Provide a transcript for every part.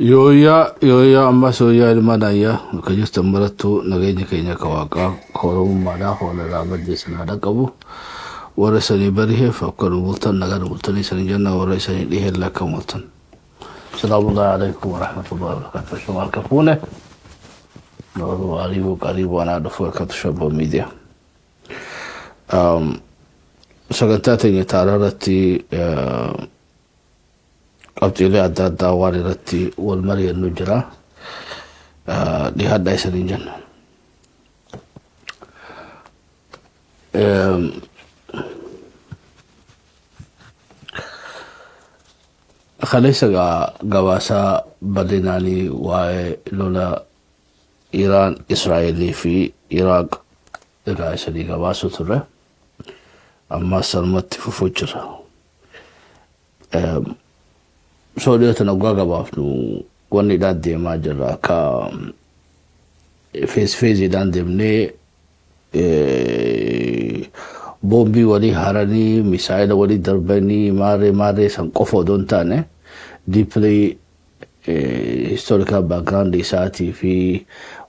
Yooyyaa yooyyaa ammas yooyyaa ilmaan ayyaa bakka jirtan marattuu nageenya keenya ka waaqaa ka oromummaadhaa ka walirraa maddee isin haa dhaqqabu warra isanii bariheef akka nu bultan nagaa nu bultanii isanii jenna warra isanii dhiheellee akka bultan. Salaamullahi alaikum warahmatullahi wabarakatuh. Shuma harka fuune nooruu ariibuu qariibuu anaa dhufu harkatu shabboo miidiyaa. Sagantaa teenya taaraa irratti qabxiilee adda addaa waan irratti wal mari'annu jira. Dhihaadhaa isaniin jenna. Kaleessa gabaasaa bal'inaanii waa'ee lola Iraan, Israa'elii fi Iraaq irraa isanii gabaasuu turre. Ammas sanumatti fufuu jira. Soo dhiyoo tana oggaa gabaafnu wanni dhaan deemaa jirra akka fees feeziidhaan deemnee boombii walii haranii misaa'ila walii darbanii maarree maarree san qofa odoo hin taane deeply historical background isaatii fi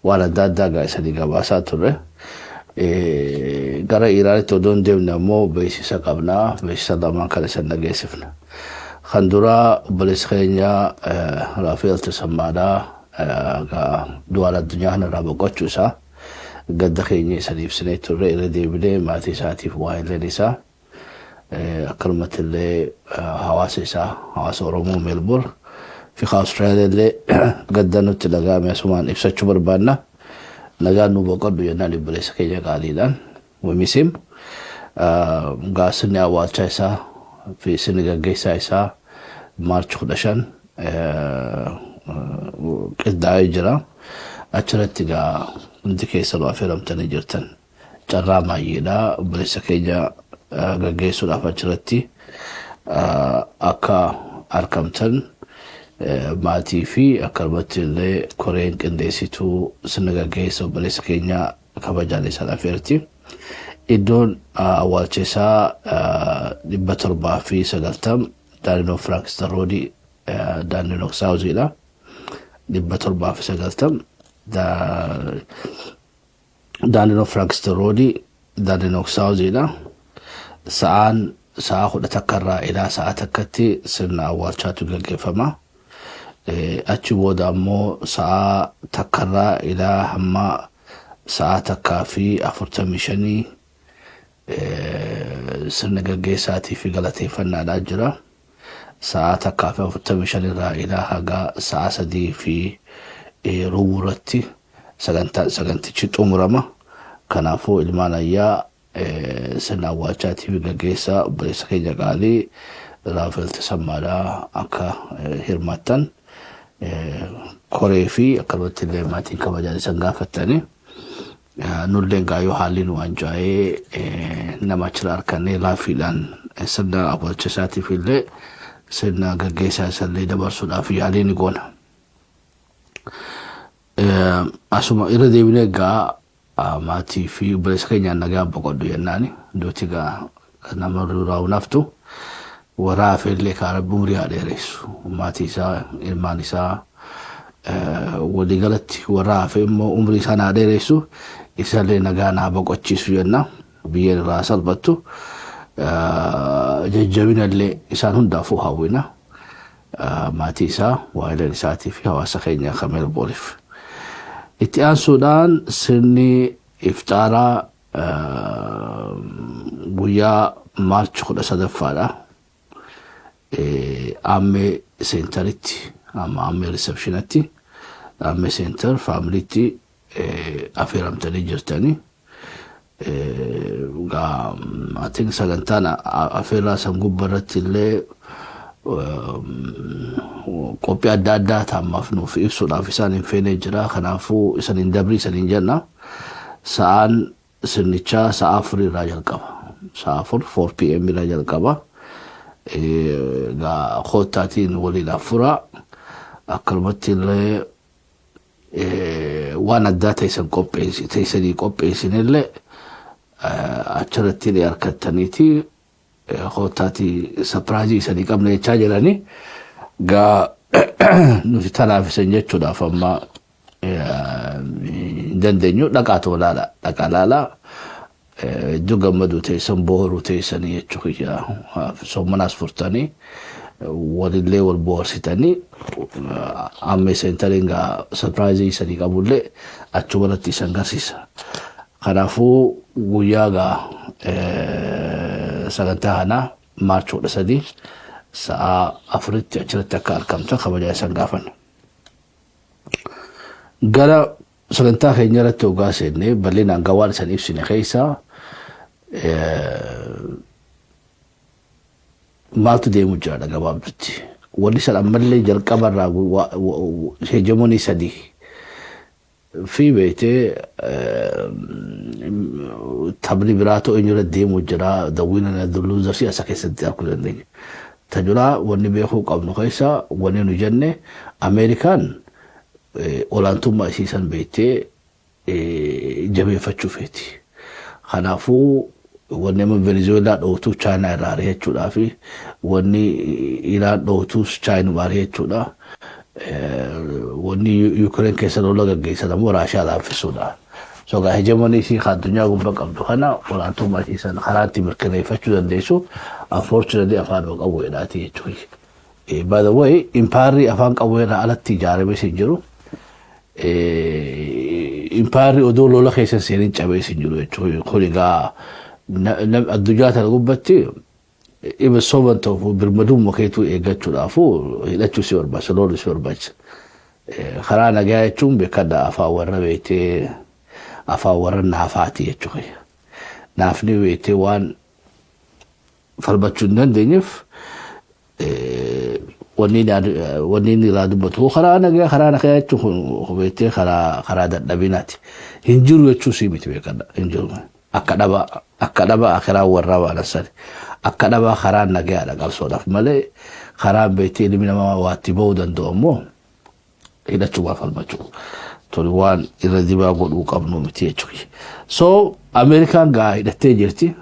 waan adda addaa gaa isanii gabaasaa turre. Gara Iraanitti odoo hin deemne ammoo beeksisa qabna. Beeksisa lamaan kan isan dhageessifna. Kan duraa obboleessi keenya Raafeel Tasammaadhaa gaa du'aan addunyaa kanarraa boqochuu isaa gadda keenya isan ibsinee turre irra deebinee maatii isaatiif waa'illeen isaa Akkanumatti illee hawaasa isaa hawaasa Oromoo Meelboorn fi Awustiraaliyaa illee gadda nutti dhaga'ame asumaan ibsachuu barbaanna. Nagaan nu boqodhu jennaan obboleessa keenya qaaliidhaan. We miss him. Gaa sirni awwaalchaa isaa fi sirni gaggeessaa isaa Maarch 15 qindaa'ee jira. Achirratti gaa hundi keessanuu affeeramtanii jirtan. Carraa baay'eedha obboleessa keenya gaggeessuudhaaf achirratti akka argamtan maatii fi akkanumatti illee koreen qindeessituu sirna gaggeessa obboleessa keenya kabajaan isaan afeerti. Iddoon awwaalcha isaa 790 Daandinoo Firaankistan Roodii Daandinoo Saawuziidha. 790 Daandiin of Frankston Road, Daandiin of South dha. Sa'aan sa'a 11 irraa ilaa sa'a 1tti sirna awwaalchaatu gaggeeffama. Achi booda ammoo sa'a 1 irraa ilaa hamma sa'a 1:45 sirna gaggeessaatii fi galateeffannaadhaa jira. Sa'a 1:45 irraa ilaa haga sa'a 3 fi rubuu irratti sagantaa sagantichi xumurama. Kanaafuu ilmaan ayyaa sirna awwaalchaatii fi gaggeessaa obboleessa keenya qaalii Raafeel Tasammaadhaa akka hirmaattan koree fi akkanumatti illee maatiin kabajaan isan gaafattanii. Nulleen gaa yoo haalli nu anjaa'ee nama achirra argannee laaffiidhaan sirna awwaalcha isaatiif illee sirna gaggeessaa isallee dabarsuudhaaf yaalii ni goona. Asuma irra deebinee gaa maatii fi obboleessa keenyaan nagaan boqodhu jennaani duuti gaa nama duraa naftu warra hafeellee kaa rabbi umurii haa dheeressu maatii isaa ilmaan isaa waliigalatti warra hafe immoo umrii isaan haa dheeressu isallee nagaan haa boqochiisu jenna biyyeen irraa salphattu jajjabinallee isaan hundaafuu hawwina maatii isaa waayilan isaatii fi hawaasa keenya kan Meelbooriif. Itti aansuudhaan sirni iftaaraa guyyaa Maarch 13ffaadha. Aammee seentaritti amma aammee riisepshinatti aammee seentar faamiliitti afeeramtanii jirtanii. Gaa I think sagantaan afeerraa san gubbaa irratti illee qophii adda addaa taammaaf nuuf ibsuudhaaf isaan hin feenee jira. Kanaafuu isan hin dabrii isan hin jenna. Sa'aan sirnichaa sa'a 4 irraa jalqaba. Sa'a 4 4 p.m. irraa jalqaba. Gaa koottaatiin waliin afuraa akkanumatti illee waan addaa teessan qopheessi teessanii qopheessinillee achirratti ni harkattaniiti koottaatii surprise isanii qabna jechaa jiranii. Gaa Nuti tanaaf isin jechuudhaaf amma hin dandeenyu. Dhaqaatu laala, dhaqaa laala. Hedduu gammaduu teessan, booruu teessanii jechuu kiyya. Soomanaas furtanii walillee wal boorsitanii, amma isin gaa surprise isanii qabullee achumarratti isan garsiisa. Kanaafuu guyyaa gaa sagantaa kanaa March 13 sa'a 4tti achirratti akka argamtan kabajaa isan gaafanna. Gara sagantaa keenya irratti hoggaa seennee, bal'inaan waan isan ibsine keessaa maaltu deemu jiraadha gabaabdutti. Wanni san ammallee jalqabarraa hegemony sadii fi beektee taphni biraatu eenyurra deemu jira, the winner and the loser siyaasa keessatti arguu dandeenya. Tajuraa wanni beekuu qabnu keessa wanni nu jenne, Ameerikaan olaantummaa isiisan beektee jabeeffachuu feeti. Kanaafuu wanni amma Venezuelaa dhoowtu Chaayinaa irraa ari'achuudhaa fi wanni Iraan dhoowtus Chaayinuma ari'achuudha. Wanni Yuukireen keessa lola gaggeessan ammoo Raashiyaa laaffisuudha. So gaa hegemony isii addunyaa gubbaa qabdu kana, olaantummaa isii san karaa itti mirkaneeffachuu dandeessu unfortunately afaan qawweedhaati jechuudha. By the way, impaayarri afaan qawweedhaa alatti ijaaramee hin jiru. Impaayarri odoo lola keessa seenin cabee hin jiru jechuudha. Kun egaa addunyaa tana gubbatti iba soban ta'uuf birmadummaa keetuu eeggachuudhaafu hidhachuu si barbaachisa, loluu si barbaachisa. Karaa nagaa jechuun beekadha, afaan warra beektee afaan warra naafaati jechuudha. Naafni beektee waan falmachuu hin dandeenyeef wanni inni irraa dubbatu karaa nagaa, karaa nagaa jechuun beektee karaa dadhabinaati. Hin jiru jechuu sii miti, beekadha, hin jiru. Akka dhaba akiraa warraa waan sani. Akka dhabaa karaa nagaadha qabsoodhaaf malee, karaan beektee ilmi namaa waatti ba'uu danda'u ammoo hidhachuu waa falmachuu. Tuni waan irra dibaa godhuu qabnu miti jechuudha. So Ameerikaan gaa hidhattee jirti.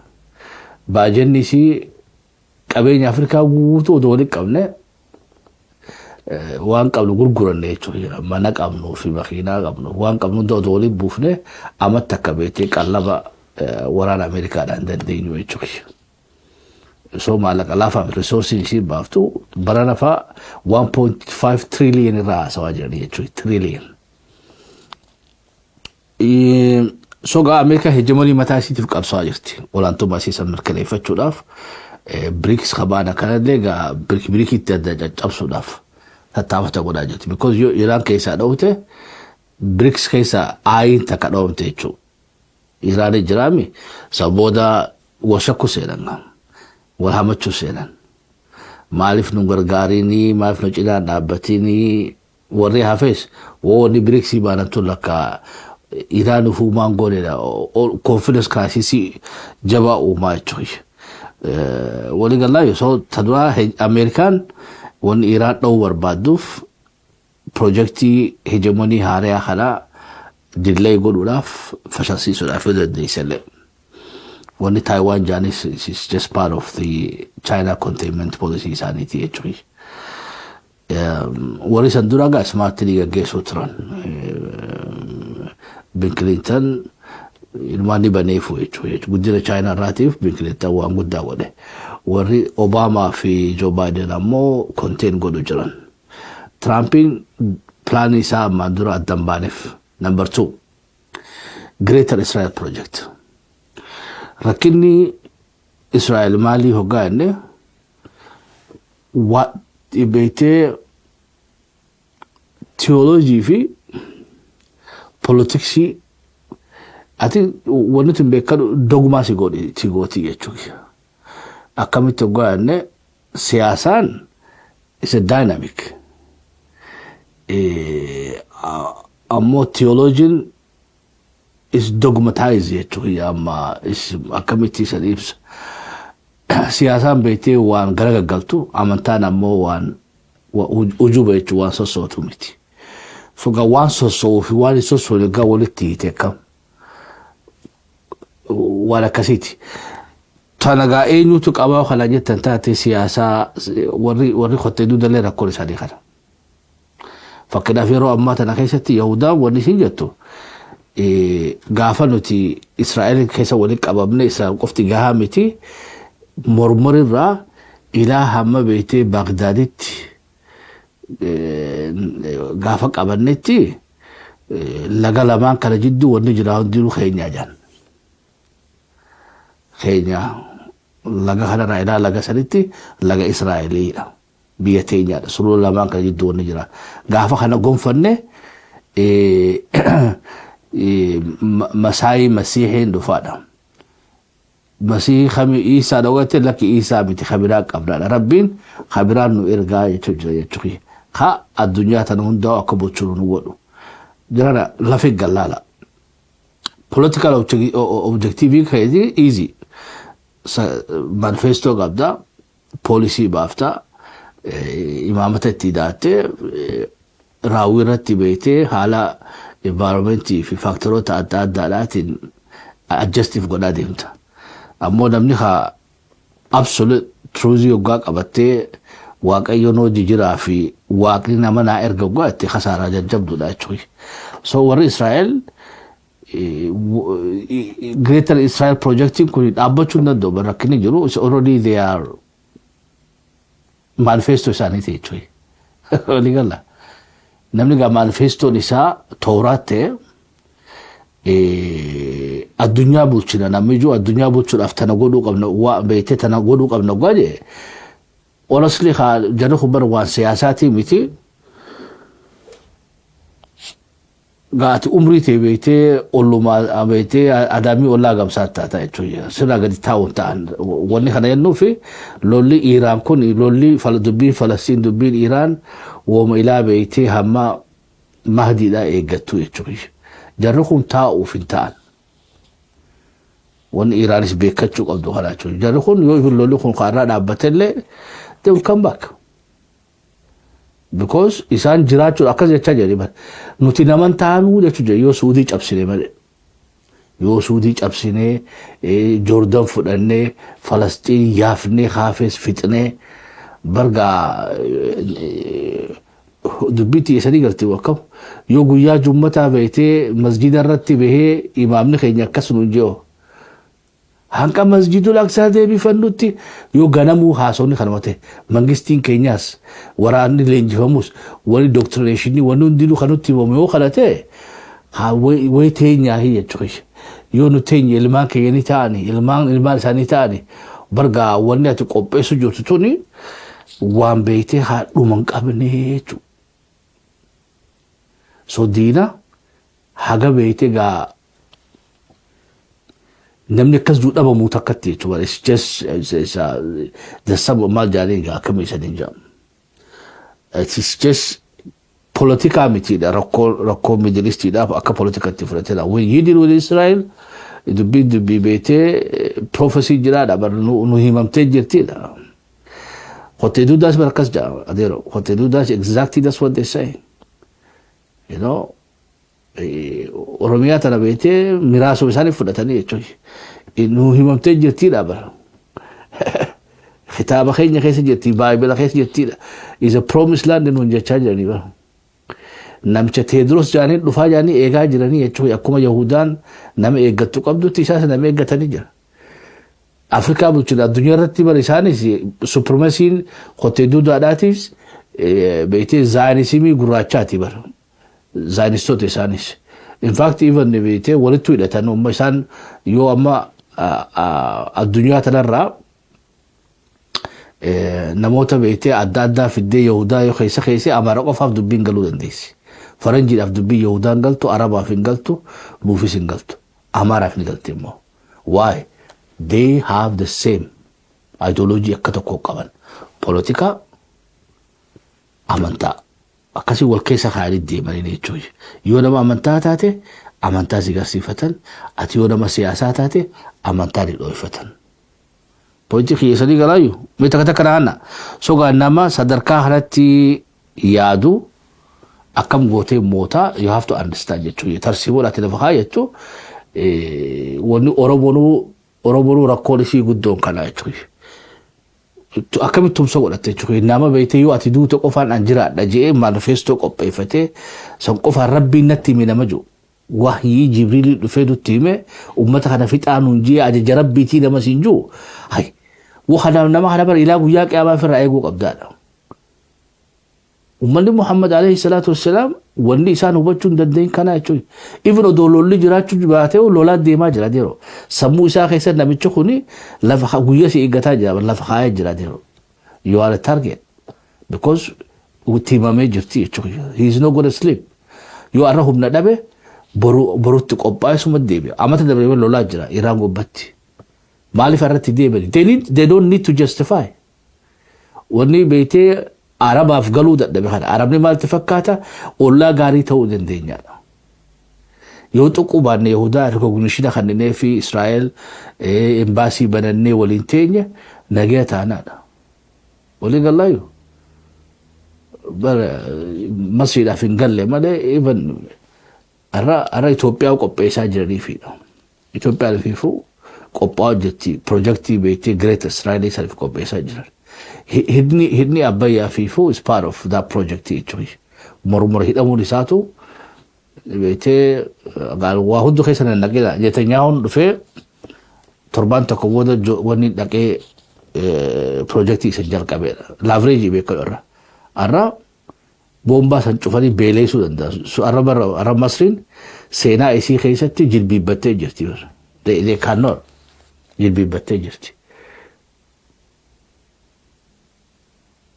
Baajenni isii qabeenya Afrikaa guutuu odoo walitti qabne, waan qabnu gurguranne jechuudha. Mana qabnuu fi makiinaa qabnu, waan qabnu hunda odoo walitti buufne, amatti akka beektee qallaba waraana Ameerikaadhaan dandeenyu jechuudha. So maallaqa laafaa resourceiin ishii baaftu bara lafaa 1.5 trillion irraa haasawaa jiranii jechuudha. Trillion. So gaa Ameerikaa hegemony mataa isiitiif qabsaa'aa jirti. Olaantummaa isii san mirkaneeffachuudhaaf BRICS qabaana kanallee gaa BRICitti adda caccabsuudhaaf tattaafata godhaa jirti. Because yoo Iraan keessaa dhawte, BRICS keessaa aayiin takka dhawamte jechuudha. Iraan jiraami san booda wal shakku seenan, wal hamachuu seenan. Maaliif nu gargaarinii, maaliif nu cinaan dhaabbatinii? Warri hafes wanni BRICSii baanan tun lakka Iraan ufuu maan goonedha, confidence crisisii jabaa uumaa jechuudha. Walii galaa so ta duraa Ameerikaan wanni Iraan dha'uu barbaadduuf projectii hegemony haariyaa kana delay godhuudhaaf, fashalsiisuudhaaf yoo dandeessellee. Wanni Taiwan jaanis is just part of the China containment policy isaaniiti jechuudha. Warri san dura gaa smartly gaggeessuu turan. Bill Clinton ilmaan ni baneefu jechuudha. Guddina Chaayinaa irraatiif Bill Clinton waan guddaa godhe. Warri Obaamaa fi Joe Biden ammoo contain godhu jiran. Trumpiin planii isaa ammaan dura addan baaneef. Number two, Greater Israel Project. Rakkinni Israel maalii hoggaa jenne, beektee theology fi politicsii ati wanni tun beekadu dogmaa si gooti jechuudha. Akkamitti hoggaa jenne, siyaasaan is a dynamic. Ammoo theologyn is dogmatize jechuudha. Amma akkamitti isan ibsa. Siyaasaan beektee waan gara gaggaltu, amantaan ammoo waan ujuba jechuun waan sossootu miti. Soga waan sossoo'uu fi waan hin sossoone gaa walitti hiite akkam waan akkasiiti. Tana gaa eenyutu qabaa kana jettan taate, siyaasaa warri kottee duudallee rakkoon isaanii kana. Fakkeenyaaf, yeroo ammaa tana keessatti Yahudaan wanni isin jettu, gaafa nuti Israa'el keessa waliin qabamne, Israa'el qofti gahaa miti, mormorirraa ilaa hamma beektee Baagdaaditti gaafa qabannetti, laga lamaan kana jidduu wanni jira hundinuu keenyaa jedhan. Keenya laga kanarraa ilaa laga sanitti laga Israa'eliidha. Biyya teenyaadha. Sulula lamaan kana jidduu wanni jira. Gaafa kana gonfanne, masaayii masiihiin dhufaadha. Masihii kami? Isaa dhawwate lakki, Isaa miti, kabiraa qabnaadha. Rabbiin kabiraan nu ergaa jechuu jira jechuudha. Ka addunyaa tana hundaa akka bulchinu nu godhu. Jirana lafi gallaala. Political objective keeti easy. Manifesto qabda, policy baafta, imaamata itti hidhaattee raawwii irratti beektee haala environmentii fi factoroota adda addaadhaatiin adjustive godhaa deemta. Ammoo namni haa absolute truth yoggaa qabattee Waaqayyoon hojii jiraa fi Waaqni nama naa erga yoggaa itti kasaaraa jajjabduudha jechuudha. So warri Israa'el Greater Israel Projectiin kun dhaabbachuu hin danda'u, rakkinni jiru is already they are manifesto isaaniiti jechuudha. Walii gala. Namni gaa manifestoon isaa Tooraat ta'e, addunyaa bulchina, namni ijoo addunyaa bulchuudhaaf tana godhuu qabna, waa beektee tana godhuu qabna godhe, honestly haa jarri kun bara waan siyaasaatii miti. Gaati umrii ta'e beektee ollumaa beektee adaamii ollaa gamsaa taata jechuudha. Sirraa gadi taa'uun ta'an wanni kana jennuu fi lolli Iiraan kun, lolli dubbiin Falastiin, dubbiin Iiraan wooma ilaa beektee hamma Mahdiidhaa eeggattu jechuudha. Jarri kun taa'uuf hin ta'an. Wanni Iiraanis beekachuu qabdu kana jechuudha. Jarri kun yoo ifin lolli kun kaarraa dhaabbatellee, they will come back. Because isaan jiraachuudha akkas jechaa jedhani bara. Nuti naman taanuu jechuudha yoo Suudii cabsine malee. Yoo Suudii cabsinee, Joordan fudhannee, Falastiin yaafnee, haafes fixnee, bargaa dubbii xiyyeessanii gartee akkam yoo guyyaa jummataa beektee masjida irratti bahee imaamni keenya akkas nuun jiru. Hanqa Masjidul Aqsaa deebifannutti yoo ganamuu haasofni kanuma ta'e, mangistiin keenyaas waraanni leenjifamus, wani indoctrinationii, wanni hundinuu kan nutti himamu yoo kana ta'e, wayi teenyaa jechuudha. Yoo nu teenye, ilmaan keenya ni ta'ani, ilmaan ilmaan isaanii ta'ani, bargaa wanni ati qopheessu jirtu tuni waan beektee haa dhuma hin qabne jechuudha. So diina haga beektee gaa namni akkas jiru dhabamuu takkatti jechuudha. It's just it's the sub maal jedhanii gaa akkamii isaniin jedhamu. It's just politikaa mitiidha, rakkoo Middle Eastiidhaaf akka politikatti fudhatedha. When you deal with Israel, dubbiin dubbii beektee prophecy jiraadha, bar nu himamtee jirtidha. Qottee duudaas bar akkas jedha adeero. Qottee duudaas exactly that's what they say. Oromiyaa tana beektee miraasuma isaanii fudhatanii jechuudha. Nu himamtee jirtidha bara. Kitaaba keenya keessa jirti, Baayibila keessa jirtidha. Is a promised land nuun jechaa jiranii bara. Namicha Teedros jedhanii dhufaa jedhanii eegaa jiranii jechuudha. Akkuma Yahudaan nama eeggattu qabdutti isaas nama eeggatanii jira. Afrikaa bulchuudha addunyaa irratti bara isaanis supremacyn qottee duudaadhaatis beektee Zionismii gurraachaati bara. Zionistoota isaanis. In fact, even beektee walitti hidhatan amma isaan yoo amma addunyaa tanarraa namoota beektee adda addaa fiddee Yahudaa yoo keessa keessee, Amaara qofaaf dubbiin galuu dandeessi. Faranjiidhaaf dubbiin Yahudaan galtu, Arabaaf hin galtu, nuufis hin galtu. Amaaraaf ni galti immoo. Why? They have the same ideology akka tokko qaban. Polotikaa, amantaa. Akkasii wal keessa kaa'anii deemanii jechuudha. Yoo nama amantaa taate amantaa si garsiifatan, ati yoo nama siyaasaa taate amantaa ni dhooyfatan. Pointii kiyyeessanii galaayu mee takka takka naanna. Sogaa nama sadarkaa kanatti yaadu akkam gootee mootaa, you have to understand jechuudha. Tarsiimoon ati lafa kaayattu, wanni Oromoonuu rakkoon isii guddoon kana jechuudha. Akkamitti tumsa godhatte jechuudha. Nama beektee yoo ati duute qofaan an jiraadha jedhee manifesto qopheeffatee, san qofaan Rabbiin natti hime nama jiru. Wahyii Jibriilii dhufee nutti hime, uummata kana fixaa nuun jee, ajaja Rabbiitii nama siin jiru. Hay, kana nama kana bara ilaa guyyaa qiyaamaa ofirraa eeguu qabdaadha. Uummanni Muhammad alayhi salaatu wassalaam wanni isaan hubachuu hin dandeenye kana jechuudha. Even odoo lolli jiraachuu baatee, lolaan deemaa jira yeroo. Sammuu isaa keessatti namichi kuni lafa guyyaa si eeggataa jira, lafa kaayee jira yeroo. You are a target. Because itti himamee jirti jechuudha. He is not gonna sleep. Yoo har'a humna dhabe, borutti qophaa'ee suma deebi'a. Amata dabalee lolaa jira Iraan gubbatti. Maaliif irratti deebi'ani? They don't need to justify. Wanni beektee Arabaaf galuu dadhabe kana. Arabni maalti fakkaata? Ollaa gaarii ta'uu dandeenyaadha. Yoo tuquu baanne, Yahudaa recognition kanneenee fi Israa'el embassy banannee waliin teenye, nagaya taanaadha. Walii gallaayu. Masriidhaaf hin galle malee, even har'a Itoophiyaa qopheessaa jiraniifidha. Itoophiyaan fiifuu qophaa'aa jirti, pirojektii beektee Great Israa'el saniif qopheessaa jiran. Hidni Abbayyaa fiifuu is part of that project jechuudha. Mormora hidhamuun isaatu beektee waa hundi keessa nannaqina. Netanyahuun dhufee torbaan tokko booda wanni dhaqee pirojektii isa jalqabeedha. Leverage beekamu irra. Har'a boombaa san cufanii beeleessuu danda'a. Har'a bara har'a Masriin seenaa isii keessatti jilbiibbattee jirti. They cannot, jilbiibbattee jirti.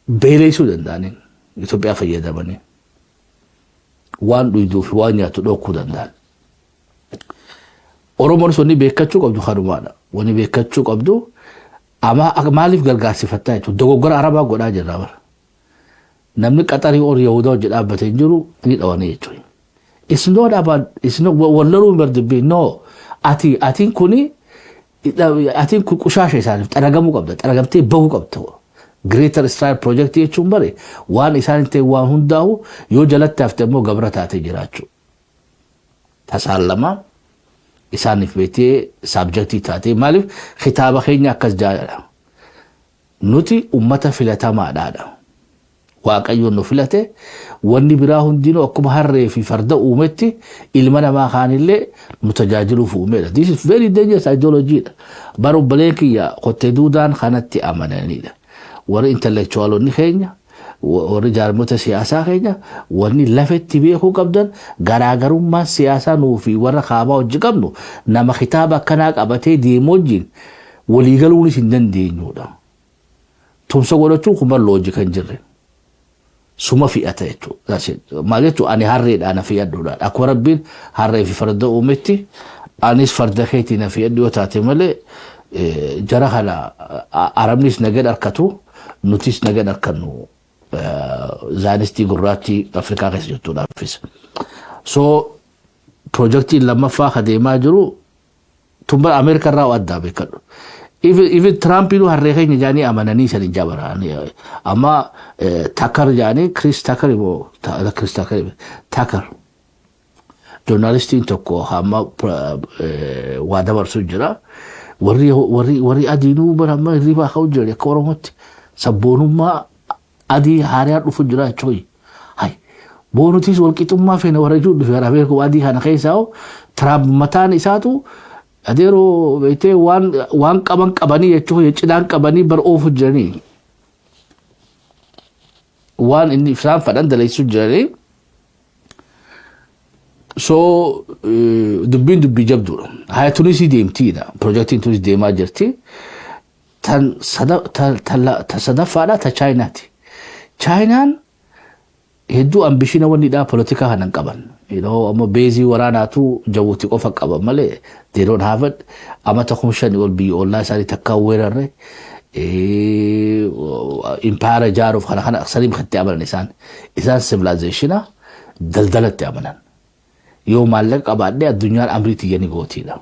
Beeleessuu danda'aniin Itoophiyaa fayyadamanii waan dhuyduu fi waan nyaatu dhookuu danda'an. Oromoon wanni beekachuu qabdu kanumaadha. Wanni beekachuu qabdu ama maaliif gargaarsifattaa jechuudha. Dogoggora Arabaa godhaa jirra bara. Namni Qaxarii ol Yahudaa hojii dhaabbatee hin jiru, ni dhawanii jechuudha. It's not about, it's not wallaluu hin bardubbii, no, ati atiin kuni, atiin kun qushaasha isaaniif xaragamuu qabda, xaragamtee bahuu qabda. Greater Israel Project jechuun bare waan isaan ta'e waan hundaa'u, yoo jalatti hafte immoo gabra taatee jiraachuu. Tasaan lama isaaniif beektee subject taatee. Maaliif kitaaba keenya akkas jaaladha. Nuti ummata filatamaadhaadha. Waaqayyoon nu filate, wanni biraa hundinuu akkuma harree fi farda uumetti ilma namaa kaanillee nu tajaajiluuf uumedha. This is very dangerous ideology dha. Bara obboleen kiyya kottee duudaan kanatti amananidha. Warri intellectualonni keenya, warri jaarmota siyaasaa keenya, wanni lafetti beekuu qabdan, garaagarummaan siyaasaa nuu fi warra kaabaa hojii qabnu, nama kitaaba akkanaa qabatee deemu wajjin waliigaluunis hin dandeenyudha. Tumsa godhachuun kun loojii kan jirre. Suma fi'ata jechuudha. Maal jechuun, ani harreedha, na fi'adhuudha. Akkuma Rabbiin harree fi farda uumetti anis farda keetii na fi'adhu yoo taate malee, jara kana Arabnis nagan harkatu, nutis nagan harkannu, Zionistii gurraattii Afrikaa keessa jirtuudhaafis. So pirojektiin lammaffaa ka deemaa jiru tumbar Ameerikaa irraa addaa beekadhu. Even Trumpiinuu harree keenya jaanii amananii san hin jabara. Amma Tucker jaanii, Chris Tucker immoo, Chris Tucker, Tucker journalistiin tokko hamma waa dabarsu jira. Warri adiinuu bara amma hirribaa ka'u jiran, akka Oromootti sabboonummaa adii haaraan dhufu jira jechuudha. Hay, boonutis walqixxummaa feene warra jiru dhufe. Ameerikaa adii kana keessaa Trump mataan isaatu adeeroo beektee waan qaban qabanii jechuudha, cidhaan qabanii bar oofu jiranii. Waan inni isaan fadhan daleessuu jiranii. So dubbiin dubbii jabduudha. Haya, Tunisii deemtiidha. Pirojektiin Tunis deemaa jirti. Tan sadaffaadha, ta Chaayinaati. Chaayinaan hedduu ambition wanniidha polotikaa kanan qaban. Amma base waraanaatu Jabuuti qofa qaban malee they don't have it. Amata 5000 ol biyya ollaa isaanii takkaa weerarre. Impaayara ijaaruuf kana saniif kan amanan isaan. Isaan civilization daldalatti amanan. Yoo maallaqa qabaadhe, addunyaan amrii tiyya ni gootiidha.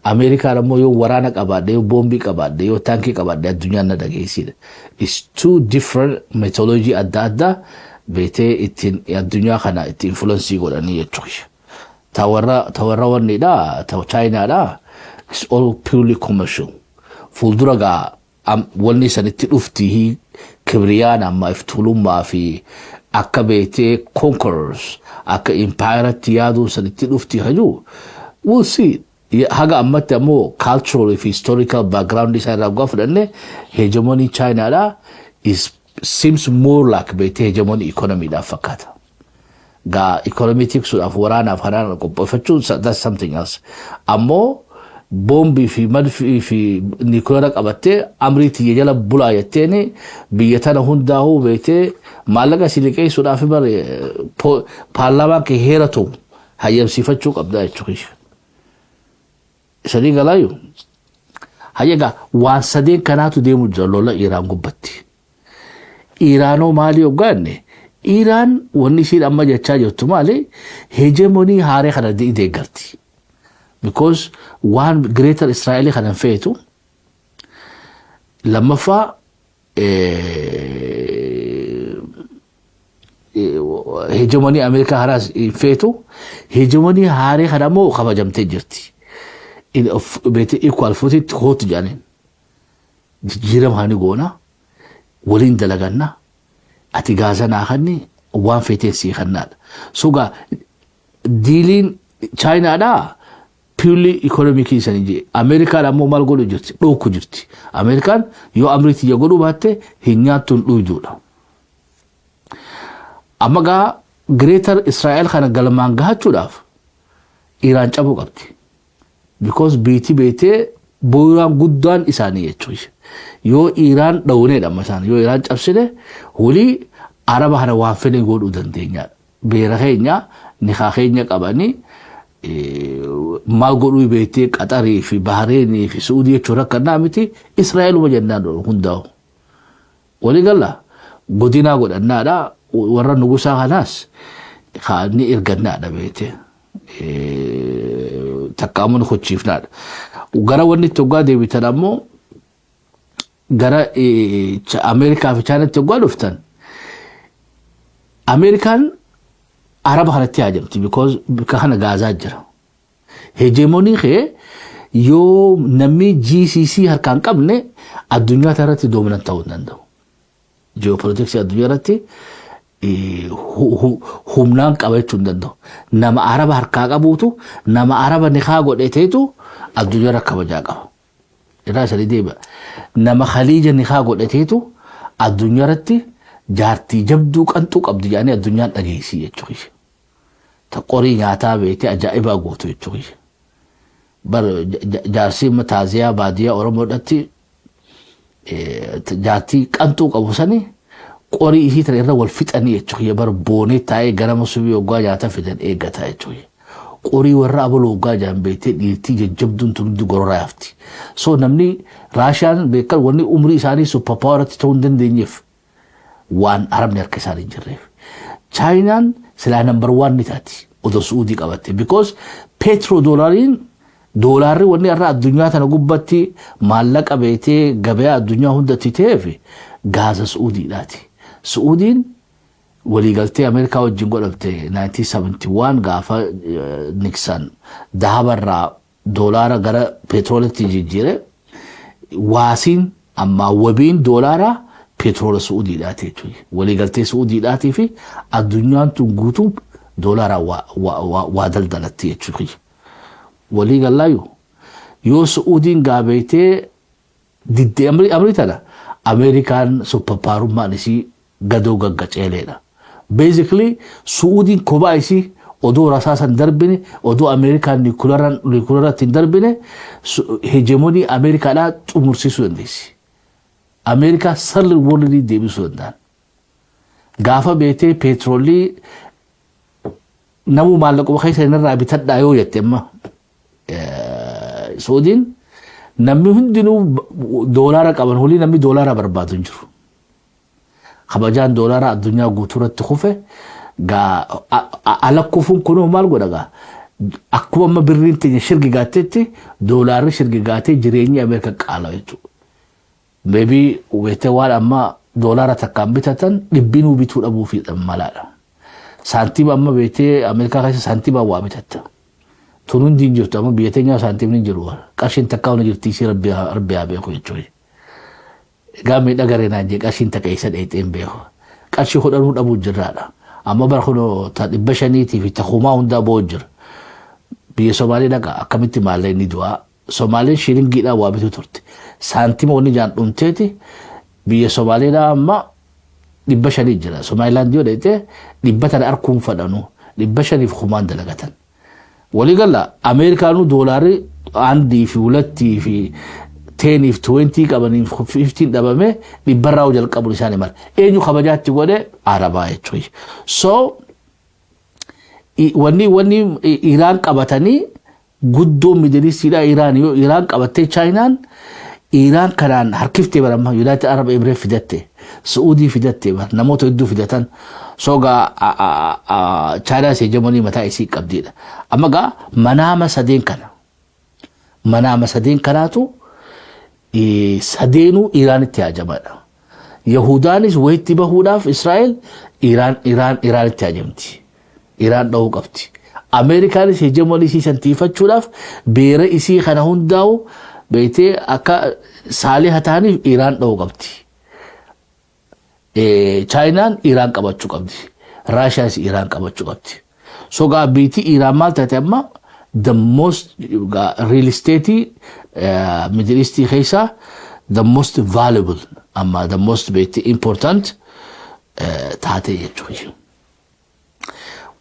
Ameerikaan ammoo yoo waraana qabaadhe, yoo boombii qabaadhe, yoo taankii qabaadhe, addunyaan na dhageessidha. It's two different methodology adda addaa beetee ittiin addunyaa kana itti influence godhanii jechuudha. Ta warra wanniidha, ta Chaayinaadha, it's all purely commercial. Fuuldura gaa Wanni sanitti dhufti kibriyaan amma iftuulummaa fi akka beetee conquerors, akka empire yaaduun sanitti dhufti hajuu, we'll see. Haga ammatti ammoo cultural fi historical background isaa irraa gaafa fudhanne, hegemony Chinaadha is seems more like beetee hegemony economy dhaaf fakkaata. Gaa economy tiksuudhaaf waraanaaf kanaan qopheeffachuun, that's something else. Ammoo boombii fi madfii fi nuclear qabattee amrii tiyya jala bulaa jetteeni biyya tana hundaa'uu beetee maallaqa si liqeessuudhaaf bare paarlaamaan kee heera ta'u hayyamsiifachuu qabdaa jechuudha. Sadii galaayu. Hayyagaa waan sadeen kanaatu deemu jira lola Iraan gubbatti. Iraanoo maalii hoggaanne, Iraan wanni ishiin amma jechaa jirtu maali? Hegemony haaree kana deeggarti. Because waan Greater Israa'elii kana hin feetu. Lammaffaa, hegemony Ameerikaa haraas hin feetu. Hegemony haaree kana immoo kabajamtee jirti. Beete equal footitti kootu jedhaniin. Jijjiirama hani goona, waliin dalaganna, ati Gaazaa naa kanni, waan feeteen sii kannaadha. So gaa dealiin Chaayinaadhaa purely economic isanii jee. Ameerikaan ammoo maal godhu jirti? Dhooku jirti. Ameerikaan yoo amrii tiyya godhuu baatte hin nyaattu, hin dhuyduudha. Amma gaa Greater Israa'el kana galmaan gahachuudhaaf Iraan cabuu qabdi. Because biitii beetee bu'uuraan guddaan isaanii jechuudha. Yoo Iraan dhawneedha amma isaan, yoo Iraan cabsine walii Araba kana waan fedhe godhuu dandeenyaadha. Beera keenya nikaa keenya qabanii maal godhuu beektee, Qaxarii fi Bahareenii fi Suudii jechuun rakkannaa miti, Israa'eluma jennaan hundaa'u. Walii galla godinaa godhannaadha, warra nugusaa kanaas ni ergannaadha beekte. Takka ammoo ni kochiifnaadha. Gara wanni itti hoggaa deebitan ammoo, gara Ameerikaa fi Chaayinaatti hoggaa dhuftan, Ameerikaan Araba kanatti haajamti, because bikka kana Gaazaa jira. Hegemony kee yoo namni GCC harkaan qabne addunyaa irratti dominant ta'uu hin danda'u. Geopolitics addunyaa irratti humnaan qabachuu hin danda'u. Nama Araba harkaa qabuutu, nama Araba nikaa godhateetu addunyaa irra kabajaa qaba. Irraa sadii deebi'a. Nama Khaliija nikaa godhateetu addunyaa irratti jaartii jabduu qanxuu qabdi jedhanii addunyaan dhageessii jechuudha. Ta qorii nyaataa beektee ajaa'ibaa gootu jechuudha. Bar jaarsi taaziyaa baadiyyaa Oromoodhaatti jaartii qanxuu qabu sani qorii isii tana irra wal fixanii jechuudha. Bar boonee taa'ee ganama subii hoggaa nyaata fidan eeggataa jechuudha. Qorii warra abaloo hoggaa jaan beektee dhiirtii jajjabduun tun hundi gororaa hafti. So namni Raashiyaan beekan wanni umrii isaanii super poweratti ta'uu hin dandeenyeef waan Arabni harka isaanii hin jirreef. Chaayinaan silaa number one ni taati odoo Suudii qabatte, because petro doolaariin, doolaarri wanni irra addunyaa tana gubbatti maallaqa beetee gabayaa addunyaa hundatti ta'eef gaaza Suudiidhaati. Suudiin waliigaltee Ameerikaa wajjin godhamte 1971 gaafa Nixon dahabarraa doolaara gara petroolitti jijjiire, waasiin ammaa wabiin doolaaraa petroola Suudiidhaati jechuudha. Waliigaltee Suudiidhaatii fi addunyaan tun guutuu doolaaraan waa daldalatti jechuudha. Walii gallaayu yoo Suudiin gaabeetee diddee amrii tana, Ameerikaan superpowerummaan isii gadoo gaggaceeleedha. Basically Suudiin kophaa isii odoo rasaasan darbine, odoo Ameerikaan nuclearatti hin darbine, hegemony Ameerikaadhaa xumursiisuu dandeessi. Ameerikaa third world deebisuu danda'an. Gaafa beetee petroolii namuu maallaquma keessa irraa bitadhaa yoo jette, amma Suudiin namni hundinuu doolaara qaban holii namni doolaara barbaadu hin jiru. Kabajaan doolaara addunyaa guutuu irratti kufe gaa ala kufuun kunuu maal godha gaa, akkuma amma birriin teenya shirgi gaatteetti doolaarri shirgi gaatee jireenyi Ameerikaa qaala jechuudha. Maybe beektee waan amma doolaara takkaan bitatan dhibbinuu bituu dhabuu fi malaadha. Saantima amma beektee Ameerikaa keessa saantimaan waa bitatta. Tun hundi hin jirtu, amma biyya teenyaa saantimni hin jiru. Qarshiin takkaa hunda jirti, ishee rabbi haa beeku jechuudha. Gaammee dhagaree naan jee, qarshiin takka eessa dheexee hin beeku. Qarshii 10nuu dhabuu jirraadha. Amma bara kunoo ta 500tii fi ta 1000 hundaa bo'u jira. Biyya Somaalee dhaqa, akkamitti maallaqni du'aa. Somaaleen shilingiidhaan waa bituu turte. Saantima wanni jaan dhumteeti biyya Somaaleedhaa amma 500 jira. Somaalilaand yoo dheexee 100 tana arkuun fadhanu 500f 1000n dalagatan. Waliigala Ameerikaanuu doolaarri 1 fi 2 fi 10f 20 qabaniif 15 dhabame 100rraa jalqabuun isaanii mala. Eenyu kabajaatti godhe? Arabaa jechuudha. So wanni Iraan qabatanii guddoo Middle Eastiidha. Iraan yoo Iraan qabattee, Chaayinaan Iraan kanaan harkiftee baramma United Arab Emirates fidatte, Saudii fidatte, bar namoota hedduu fidatan. So gaa Chaayinaa hegemony mataa isii qabdidha. Amma gaa manaama sadeen kana, manaama sadeen kanaatu sadeenuu Iraanitti hajamadha. Yahudaanis wayitti bahuudhaaf Israa'el Iraan Iraanitti hajamti. Iraan dhahuu qabdi. Ameerikaanis hegemony isii san tiifachuudhaaf beera isii kana hundaa'u beektee akka saaliha ta'aniif Iraan dhahuu qabdi. Chaayinaan Iraan qabachuu qabdi. Raashiyaanis Iraan qabachuu qabdi. So gaa biitii Iraan maal taate amma? The most real estate Middle East keessaa the most valuable, amma the most beekte important taate jechuudha.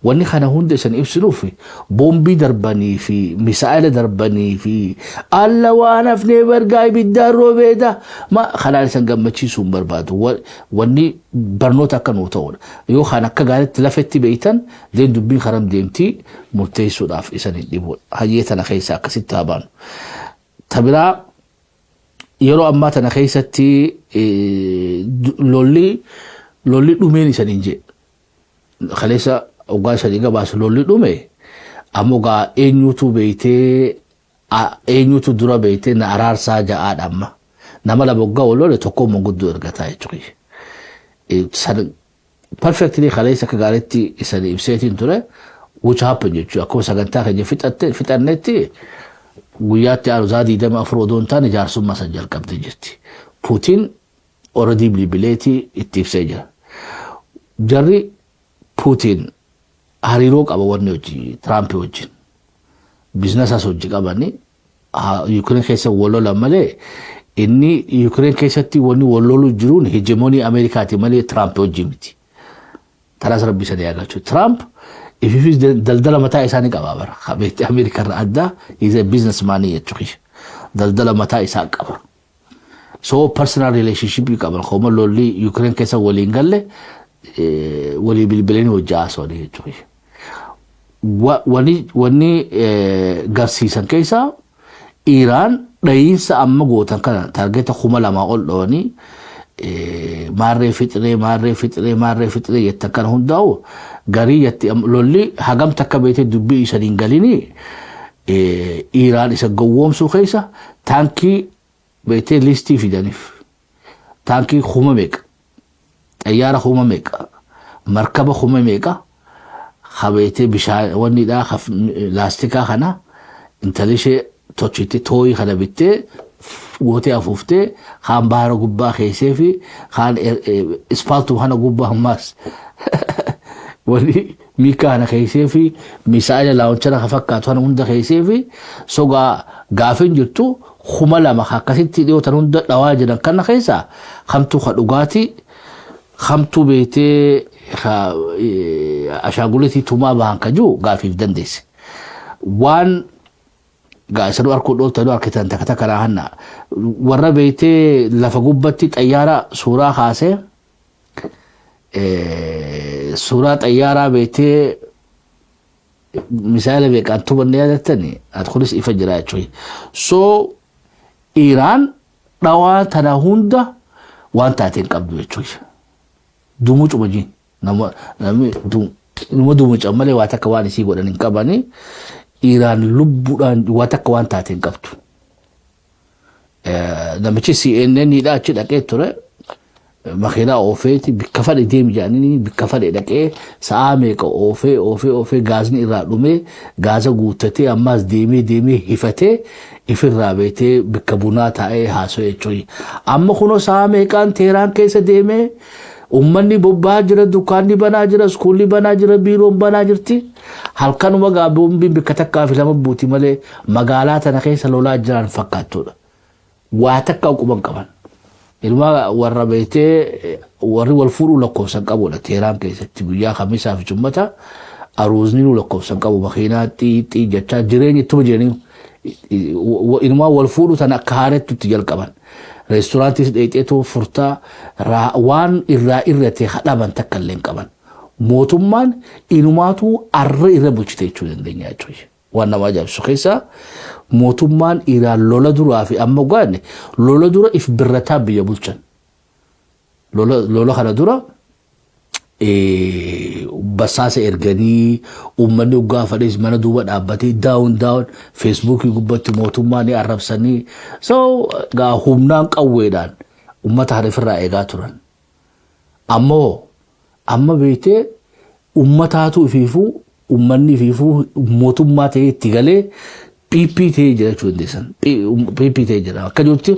Wanni kana hunda isan ibsinuuf, boombii darbanii fi misaa'ila darbanii fi alla waan hafnee bargaa ibiddaan roobeedha. Ma kanaan isan gammachiisuu hin barbaadu. Wanni barnoota akka nuu ta'udha. Yoo kan akka gaariitti lafetti beeytan, deen dubbiin karam deemtii murteessuudhaaf isan hin dhibu. Hayyee, tana keessa akkasitti haa baanu. Tabiraa, yeroo ammaa tana keessatti lolli dhumeen isan hin jee. Kaleessa waggaa 3 gabaasu lolli dhume. Ammoo gaa eenyutu beeytee, eenyutu dura beeytee na araarsaa ja'aadha? Amma nama lama waggaa wal lole tokko manguddoo ergataa jechuudha. Perfectly kaleessa akka gaariitti isan ibseetiin ture which happen jechuudha. Akkuma sagantaa keenya fixannetti guyyaatti aanu zaa 24 odoo hin taane jaarsummaa san jalqabdee jirti. Puutiin already bilbileetii itti ibsee jira. Jarri Puutiin hariiroo qaba wanni hojii Tiraampi wajjin. Businessas hojii qabanii Yuukireen keessa wal lolan malee, inni Yuukireen keessatti wanni wal loluu jiruun hegemony Ameerikaati malee Tiraampi wajjin miti. Tanaas rabbi sanii agarchu. Tiraamp ififis daldala mataa isaanii qaba bara. Beektii Ameerikaa irraa addaa is a businessman jechuudha. Daldala mataa isaa qaba. So personal relationship qaban, hooma lolli Yuukireen keessa waliin galle walii bilbilanii hojii haasawanii jechuudha. Wanni garsiisan keessaa Iraan dhahiinsa amma gootan kana target 2000 ol dhawanii maarree fixree, maarree fixree, maarree fixree jettan kana hundaa'u garii jetti. Lolli hagam takka beetee dubbii isaniin galinii Iraan isa gowwoomsuu keessa taankii beetee listii fidaniif, taankii kuma meeqa, xayyaara kuma meeqa, markaba kuma meeqa habeetee bishaan wannidhaa laastikaa kana intalli ishee tochitti tooyii kana bittee gootee afuuftee kaan bahara gubbaa keessee fi kaan ispaaltuu kana gubbaa ammaas wanni miikaa kana keessee fi misaa'ila launchera ka fakkaatu kana hunda keessee fi sogaa gaafin jirtu 2000 akkasitti dhiyootan hunda dhawaa jiran kana keessa kamtu ka dhugaatii, kamtu beetee ashaangulitii tumaa bahan ka jiru gaafiif dandeesse. Waan gaa isanuu arkuu dhooltanuu arkitan takka takka naa hanna warra beetee lafa gubbatti xayyaara suuraa kaasee, suuraa xayyaaraa beetee misaa'ila beekaan tubanne yaadattani, ati kunis ifa jira jechuudha. So Iraan dhawaa tana hunda waan taate hin qabdu jechuudha. Dumuu cumajiin nama namni numa dumucan malee waa takka waan isii godhan hin qabani. Iraan lubbuudhaan waa takka waan taate hin qabdu. Namichi CNN dha achi dhaqee ture. Makiinaa oofeeti bikka fadhe deemi jedhanii, bikka fadhe dhaqee, sa'aa meeqa oofee oofee oofee, gaazni irraa dhumee, gaaza guuttatee, ammaas deemee deemee hifatee, ifirraa beetee bikka bunaa taa'ee haasa'e jechuudha. Amma kunoo sa'aa meeqaan Teeraan keessa deemee, uummanni bobba'aa jira, dukkaanni banaa jira, iskuulli banaa jira, biiroon banaa jirti. Halkanuma gaa boombiin bikka takkaa fi lama buuti malee magaalaa tana keessa lolaa jiran fakkaattudha. Waa takka quban qaban. Ilma warra beetee warri wal fuudhuu lakkoofsan qabudha. Teeraan keessatti guyyaa Kamisaa fi Jummata aruuzni lakkoofsan qabu, makiinaa xiixii jechaa jireenya ittuma jiranii ilmaa wal fuudhuu tana akka haaretti itti jalqaban. Reesturaantiis dheexeetoo furtaa waan irraa irrate hadhaban takka illee hin qaban. Mootummaan inumaatu arra irra bulchite jechuu dandeenya jechuudha. Waan nama ajaa'ibsu keessaa mootummaan Iraan lola duraa fi amma gaanne, lola dura if birrataa biyya bulchan. Lola kana dura basaasa erganii, uummanni waggaa fadhees mana duuba dhaabbatee down down, Feesbuukii gubbatti mootummaa ni arrabsanii, so gaa humnaan qawweedhaan uummata kana ofirraa eegaa turan. Ammoo amma beektee uummataatu ifiifuu, uummanni ifiifuu mootummaa ta'ee itti galee PP ta'ee jira jechuu dandeessan. PP ta'ee jira. Akka jirutti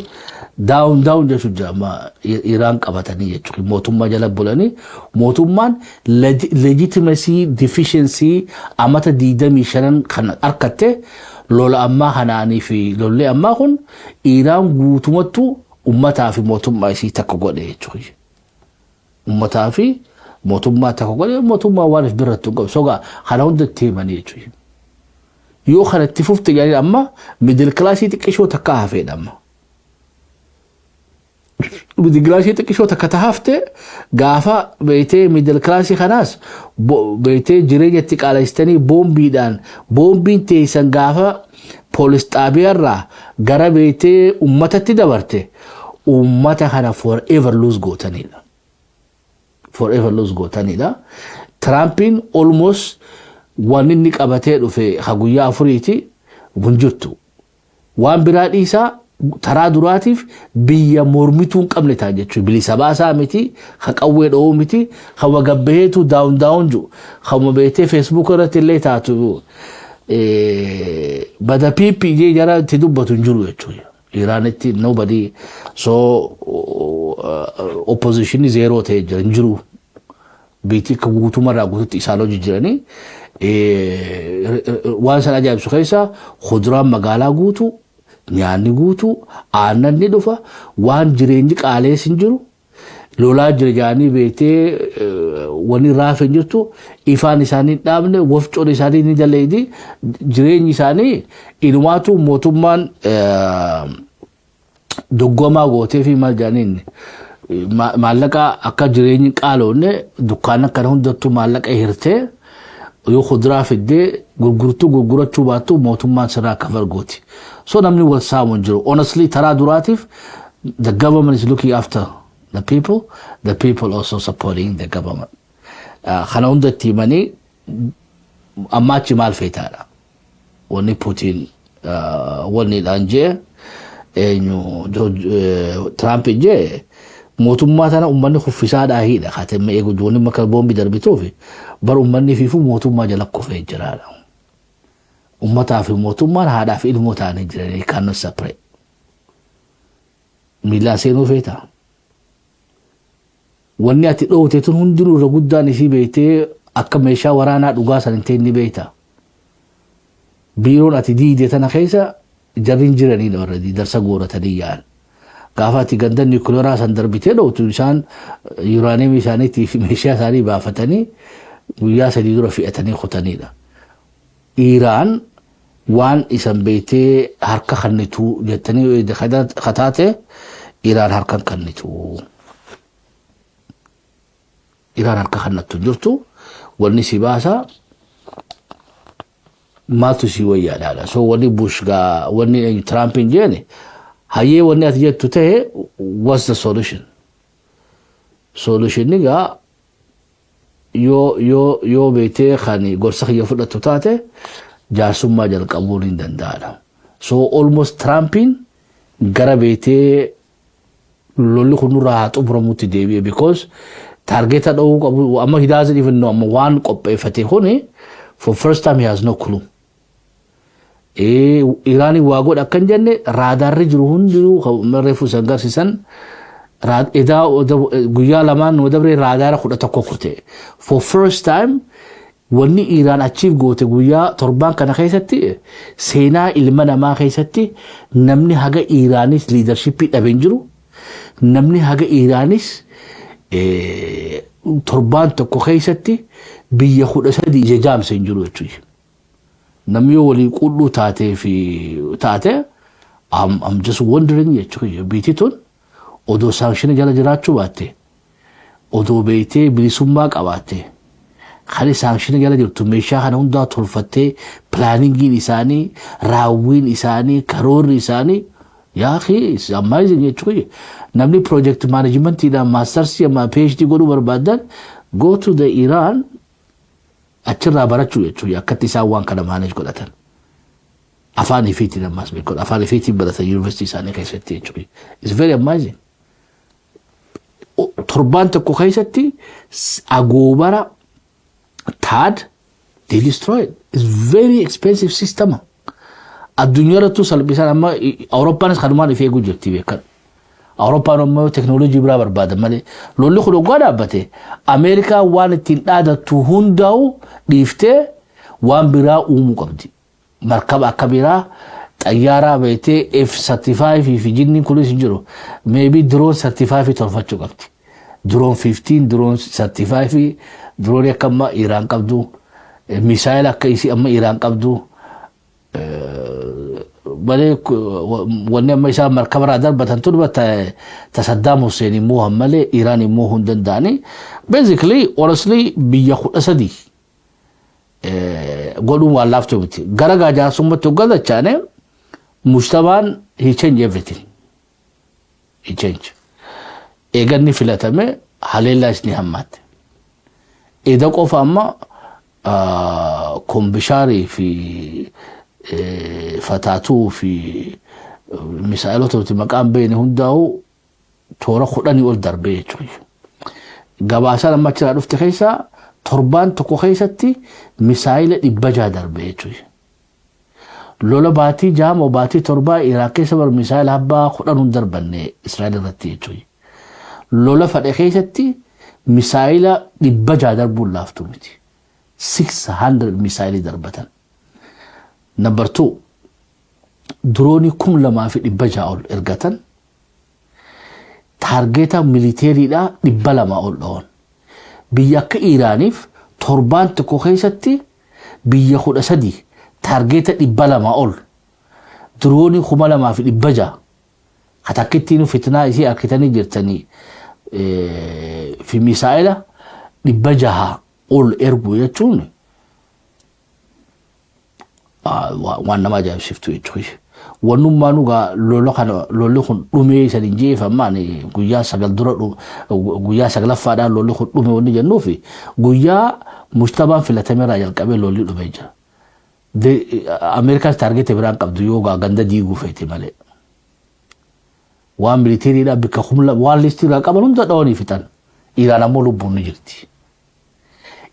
down down jechuun jira amma Iraan qabatanii jechuudha. Mootummaa jala bulanii, mootummaan legitimacy deficiency amata 25 kan harkatte, lola ammaa kanaanii fi lolli ammaa kun Iraan guutumattu uummataa fi mootummaa isii takka godhe jechuudha. Uummataa fi mootummaa takka godhe, mootummaa waan if birratti hin qabu. Sogaa kana hunda itti himanii jechuudha. Yoo kana itti fufte jedhanii, amma middle classii xiqqishoo takka hafeedha amma. Middle classii xiqqishoo takka ta hafte, gaafa beeytee middle classii kanaas beeytee jireenya itti qaaleessitanii boombiidhaan, boombiin teessan gaafa poolis xaabiyaarraa gara beeytee uummatatti dabarte, uummata kana forever lose gootanidha. Forever lose gootanidha. Tiraampiin almost waan inni qabatee dhufe ha guyyaa 4ti hin jirtu. Waan biraa dhiisaa, taraa duraatiif biyya mormituu hin qabne ta'a jechuudha. Bilisa baasaa miti, ha qawwee dha'uu miti, ha wagabbaheetu down down jiru. Ha beetee Facebook irratti illee taatu bada PP jee jara itti dubbatu hin jiru jechuudha. Iraanitti nobody, so opposition zero ta'ee jira, hin jiru. Biitii akka guutummarraa guututti isaan hojii jiranii waan san ajaa'ibsu keessa kuduraan magaalaa guutuu, nyaanni guutuu, aannan ni dhufa, waan jireenyi qaalees hin jiru. Lolaa jira jedhanii beektee wanni raafe hin jirtu, ifaan isaanii hin dhaabne, wafcoon isaanii ni daleedi, jireenyi isaanii inumaatu mootummaan doggomaa gootee fi maal jedhaniin maallaqa akka jireenyi qaaloonne dukkaana kana hundattuu maallaqa hirtee, yoo kuduraa fiddee gurgurtuu gurgurachuu baattu mootummaan sirraa cover gooti. So namni wal saamu hin jiru. Honestly, taraa duraatiif the government is looking after the people, the people also supporting the government. Kana hundatti himanii amma achi maal feetaadha. Wanni Putin wanni dhaan jee eenyu Trump jee, mootummaa tana uummanni kuffisaadhaa hiidha. Kaatemme eegu wanni makka boombi darbituufi bar uummanni fiifu mootummaa jala kufee jiraadha. Uummataa fi mootummaan haadhaa fi ilmoo ta'anii jiranii kan separate. Miillaan seenuu feeta. Wanni ati dhoowte tun hundinuu irra guddaan isii beektee akka meeshaa waraanaa dhugaa san hin ta'in ni beekta. Biiroon ati diide tana keessa jarri hin jiranii warra darsa gooratanii yaa'an. Gaafa ati ganda niikuleeraa san darbitee dhoowtu, isaan yuuraaniyeemii isaaniitii fi meeshaa isaanii baafatanii guyyaa 3 dura fe'atanii kutanidha. Iraan waan isan beektee harka kennitu jettanii kataate, Iraan harka kennitu. Iraan harka kennattu hin jirtu. Wanni si baasa maaltu si wayyaadhaadha. So wanni Bush gaa wanni Trump hin jeene, hayyee, wanni ati jettu ta'e, what's the solution? Solution gaa yoo beektee kan gorsa kiyya fudhattu taate, jaarsummaa jalqabuun hin danda'adha. So almost Trumpiin gara beektee Lolli kun nurraa haa xumuramutti deebi'e, because target dha'uu qabu amma he doesn't even know. Amma waan qopheeffate kuni for first time he has no clue. Iraanii waa godha akkan jenne, raadarri jiru hundinuu reefu isan garsiisan edaa guyyaa 2 nu dabre raadaara 11 kute. For first time wanni Iraan achiif goote guyyaa 7n kana keessatti, seenaa ilma namaa keessatti namni haga Iraanis leadership dhabe hin jiru. Namni haga Iraanis torbaan tokko keessatti biyya 13 ija jaamse hin jiru jechuudha. Namni yoo walii qudhuu taatee fi taate, I'm just wondering jechuudha. Biitii tun odoo sanction jala jiraachuu baatte, odoo beektee bilisummaa qabaatte, kan sanction jala jirtu meeshaa kana hundaa tolfattee, planningiin isaanii, raawwiin isaanii, karoorri isaanii, yaa it's amazing jechuudha. Namni project managementiidhaan masters amma PhD godhuu barbaadan, go to the Iran, achirraa barachuu jechuudha, akkatti isaan waan kana manage godhatan. Afaan ifiitiin ammas beeku, afaan ifiitiin baratan yuunivarsiitii isaanii keessatti jechuudha. It's very amazing. Torbaan tokko keessatti agoobara THAAD they destroyed. It's very expensive system. Addunyaa irrattuu salphisan. Amma Awurooppaanis kanumaan if eeguu jirti, beekan. Awurooppaan ammoo teknooloojii biraa barbaadan malee lolli kun waggaa dhaabbate Ameerikaan waan ittiin dhaadattu hundaa'u dhiiftee waan biraa uumuu qabdi. Markaba akka biraa, xayyaaraa beektee F-35 fi jinniin kunis hin jiru. Maybe drone 35 tolfachuu qabdi. Drone 15, drone 35, drone akka amma Iraan qabdu, missile akka isii amma Iraan qabdu. Malee wanni amma isaan markaba irraa darbatan tun ta Saddam Hussein immoo malee Iraan immoo hin danda'ani. Basically, honestly, biyya 13 godhuun waan laaftuu miti. Gara gaajaarsummaatti hoggaa dachaane, Mujtabaan he change everything. He change. Eeganni filatame haleellaa isni hammaatte. Eda qofa amma kombishaarii fi fataatuu fi misaa'ilota nuti maqaan beekne hundaa'u toora 10 ol darbee jechuudha. Gabaasaan amma achirraa dhufte keessaa torbaan tokko keessatti misaa'ila 600 darbee jechuudha. Lola baatii 6 moo baatii 7 Iraaq keessa bar misaa'ila abbaa 10 hin darbanne Israa'el irratti jechuudha. Lola fadhe keessatti misaa'ila 600 darbuun laaftuu miti. 600 misaa'ilii darbatan. Number two, drone 2600 ol ergatan, target militarydhaa 200 ol dha'oon. Biyya akka Iraaniif torbaan tokko keessatti biyya 13 target 200 ol, drone 2600 hatakkittiin fitnaa isii harkitanii jirtanii fi misaa'ila 600 ol ergu jechuun waan nama ajaa'ibsiiftu jechuudha. Wannummaa nugaa lola kana, lolli kun dhumee isan hin jeefamaan guyyaa 9 dura, guyyaa saglaffaadhaan lolli kun dhume wanni jennuufi, guyyaa Mujtabaan filatameerraa jalqabee lolli dhumee jira. Ameerikaas target biraan qabdu yoo ganda diiguu feete malee. Waan militarydhaa bikka humna waan listiirraa qaban hunda dhawanii fixan. Iraan ammoo lubbuun ni jirti.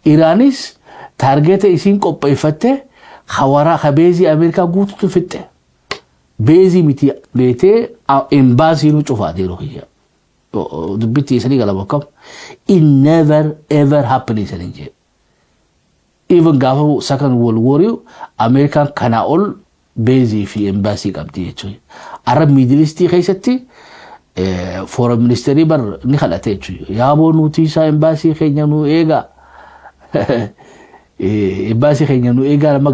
Iraanis target isiin qopheeffatte hawaraa ka base Ameerikaa guututu fixxe. Base miti beetee embassy nu cufaa yeroo kiyya. Dubbitti isanii galama akkam. It never ever happen isanii jee. Even gaafa Second World War Ameerikaan kanaa ol base fi embassy qabdi jechuudha. Arra Middle East keessatti foreign ministerii bar ni kadhate jechuudha. Yaaboo nuti isaa embassy keenya nu eegaa. Embassy keenya nu eegaa, nama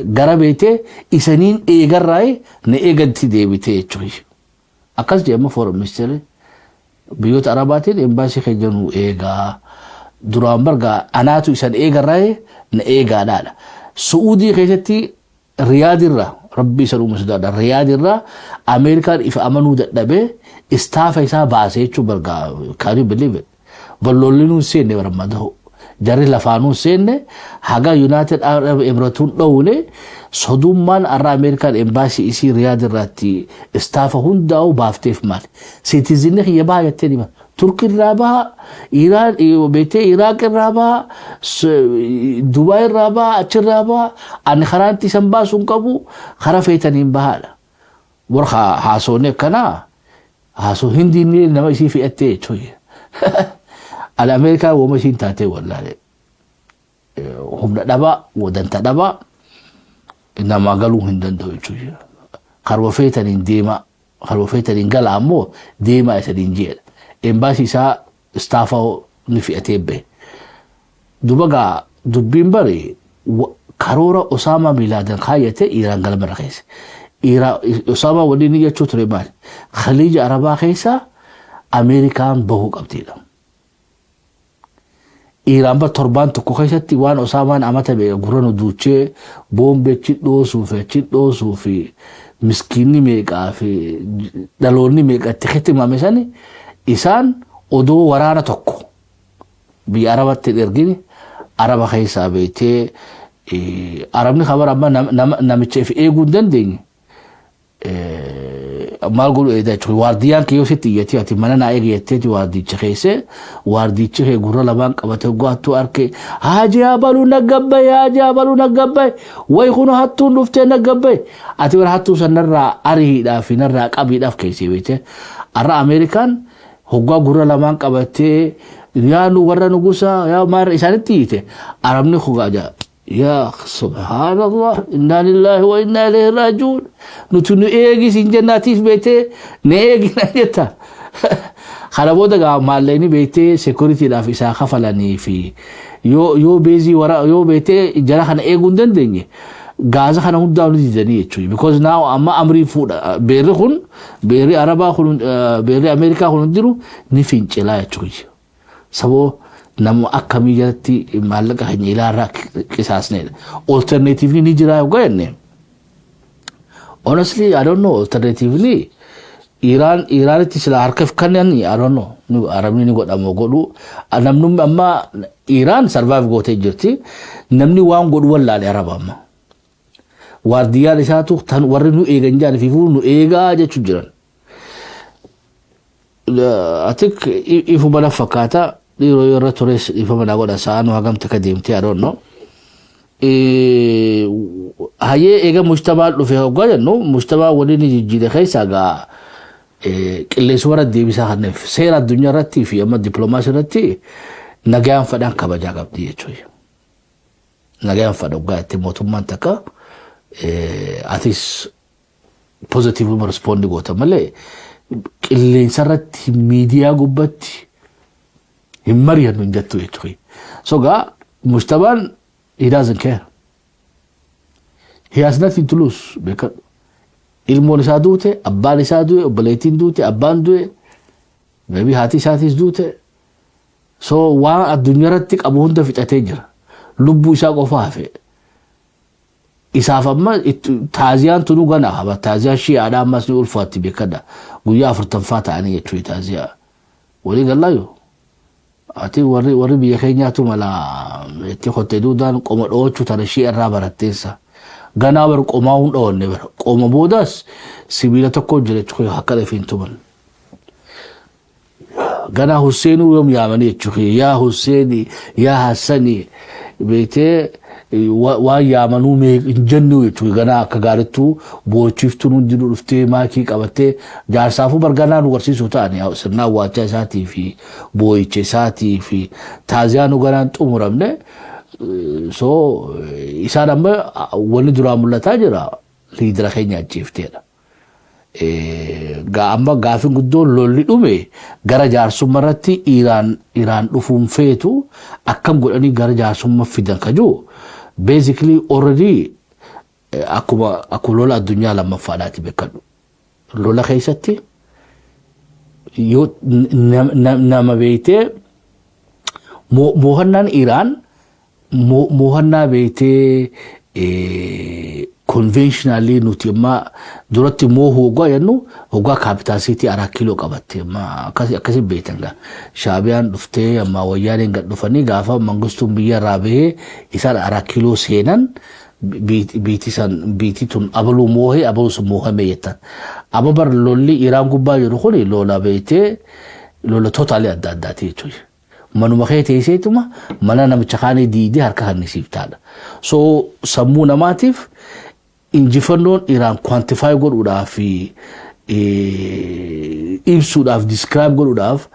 gara beetee isaniin eegarraa na eeganti deebite jechuudha. Akkas jedhama foreign ministerii biyyoota Arabaatiin, embassy keenya nu eegaa. Duraan bargaa anaatu isan eegarraa na eegaadhaadha. Su'uudii keessatti Riyaadirraa, rabbi isa dhuuma sodaadha. Riyaadirraa Ameerikaan ifa amanuu dadhabee staff isaa baasee jechuun bargaa, can you believe it? Balloolli nuun seenne barammaa ta'u. Jarri lafaanuu seenne haga United Arab Emirates dhowne. Sodummaan har'a Ameerikaan embaasii isii Riyaad irratti staffa hundaa'u baafteef maali? Citizenni kiyya baha jettee nima. Turki irraa baha, Iraan beektee, Iraaq irraa baha, Dubaay irraa baha, achirraa baha. Ani karaa itti isan baasu hin qabu, karaa feetaniin bahaadha. Warra haasoonni akkanaa haasoo Hindiin nama isii fe'attee jechuudha. Ani Ameerikaa wooma isiin taatee wallaalee. Humna dhabaa, wadanta dhabaa, namaa galuu hin danda'u jechuudha. Karuma feetaniin deemaa, karuma feetaniin gala ammoo deemaa isaniin jedha. Embaasii isaa staffa ni fe'atee bahe. Duba gaa dubbiin bari karoora Osaamaa Bin Laaden kaayyate Iraan galma keessa. Osaamaa waliin ni jechuu ture maali? Khaliija Arabaa keessa Ameerikaan bahuu qabdidha. Iraan bar torbaan tokko keessatti waan Osaamaan amata beeka gurra nu duuchee boombee achi dhoosuu fi achi dhoosuu fi miskiinni meeqaa fi dhaloonni meeqa itti kitimame sani isaan odoo waraana tokko biyya Arabatti hin ergine Araba keessaa beektee Arabni kabar amma namicha if eeguu hin dandeenye maal godhu eedaa jechuudha. Waardiyyaan kee yoo sitti iyyatee, ati mana naa eegi jetteeti waardicha keessee, waardichi kee gurra lamaan qabate hattuu arke, "Haajii abaluu na gabbaye, haajii abaluu na gabbaye, wayi kun hattuun dhuftee na gabbaye." Ati bara hattuu san narraa ariidhaaf fi narraa qabiidhaaf keessee beekte. Har'a Ameerikaan hoggaa gurra lamaan qabattee, "Yaa nu warra nugusaa, yaa maal" isaanitti iyyite, Arabni hogaa jaa. Yaa subhaanallah, innaa lillaahi wa innaa ilayhi raaji'uun. Nuti nu eegi siin jennaatiif beektee na eegi na jetta. Kana booda gaa maallaqni beektee securitydhaaf isaa kafalanii fi yoo beezii wara yoo beektee jara kana eeguu hin dandeenye, Gaaza kana hundaa ni didanii jechuudha. Because now amma amrii fuudha. Beerri kun, beerri Arabaa kun, beerri Ameerikaa kun hundinuu ni fincilaa jechuudha. Saboo nama akkamii jalatti maallaqa keenya ilaarraa qisaasneedha. Alternatively ni jira yoo jenne. Honestly, I don't know. Alternatively, Iraanitti sila harka kennan, I don't know. Arabni ni godhamu godhu. Namni amma Iraan survive gootee jirti. Namni waan godhu wallaale Araba amma. Waardiyyaan isaatu tan warri nu eegan jaan fi nu eegaa jechuu jiran. I think ifuma na fakkaata, dhiiroo irra tures ifama naa godha, sa'aan hagam takka deemtee, I don't know. Hayyee, eega mujtamaan dhufe hoggaa jennu, mujtamaa waliin jijjiire keessaa gaa qilleensa warra deebisaa kanneef seera addunyaa irratti fi amma dippiloomaasii irratti nagaan fadhaan kabajaa qabdi jechuudha. Nagaan fadha hoggaa itti mootummaan takka atis positive respond goota malee qilleensa irratti miidiyaa gubbatti hin mari'annu hin jettu jechuudha. So gaa mujtamaan, he doesn't care. He has nothing to lose. Beekadhu. Ilmoon isaa duute, abbaan isaa du'e, obboleettiin duute, abbaan du'e, maybe haati isaatis duute. So waan addunyaa irratti qabu hunda fixatee jira. Lubbuu isaa qofa hafe. Isaaf amma taaziyaan tunuu gana qaba. Taaziyaan shi'aadhaa ammas ni ulfaatti, beekadha. Guyyaa 40ffaa ta'anii jechuudha taaziyaa. Walii gallaayyoo. Ati warri biyya keenyaatu mala itti kottee duudaan qoma dho'achuu tana shii irraa baratteessa. Ganaa bar qomaa hun dho'anne bara. Qoma boodaas sibiila tokko jira jechuudha akka lafiin tuman. Ganaa Husseenuu yoom yaamanii jechuudha. Yaa Husseeni, yaa Hassani, beektee waan yaamanuu hin jennu jechuudha. Ganaa akka gaarittuu boochiftuun hundinuu dhuftee maakii qabattee jaarsaafuu barganaa nu barsiisuu ta'ani sirna awwaalcha isaatii fi boo'icha isaatii fi taaziyaa nu ganaan xumuramne. So isaan amma wanni duraa mul'ataa jira leadera keenya ajjeefteedha. Amma gaafin guddoon lolli dhume gara jaarsummaa irratti Iraan dhufuun feetu akkam godhanii gara jaarsummaa fidan kajuu basically already akkuma lola addunyaa lammaffaadhaati, beekadhu. Lola keessatti yoo nama beektee mo'annaan Iraan mo'annaa beektee Conventionally nuti amma duratti moohuu hoggaa jennu, hoggaa capital city Araa Kiiloo qabatte amma akkasi beektan gaa. Shaabiyaan dhuftee, amma Wayyaaneen gad dhufanii, gaafa Mangistuun biyya irraa bahee isaan Araa Kiiloo seenan, biitii san biitii tun abaluu moohee, abaluu sun moohamee jettan. Amma bar lolli Iraan gubbaa jiru kuni lola beektee lola totally adda addaati jechuudha. Manuma kee teesseetuma mana namicha kaanii diidee harka kannisiif taadha. So sammuu namaatiif injifannoon Iraan quantify godhuudhaaf fi ibsuudhaaf, describe godhuudhaaf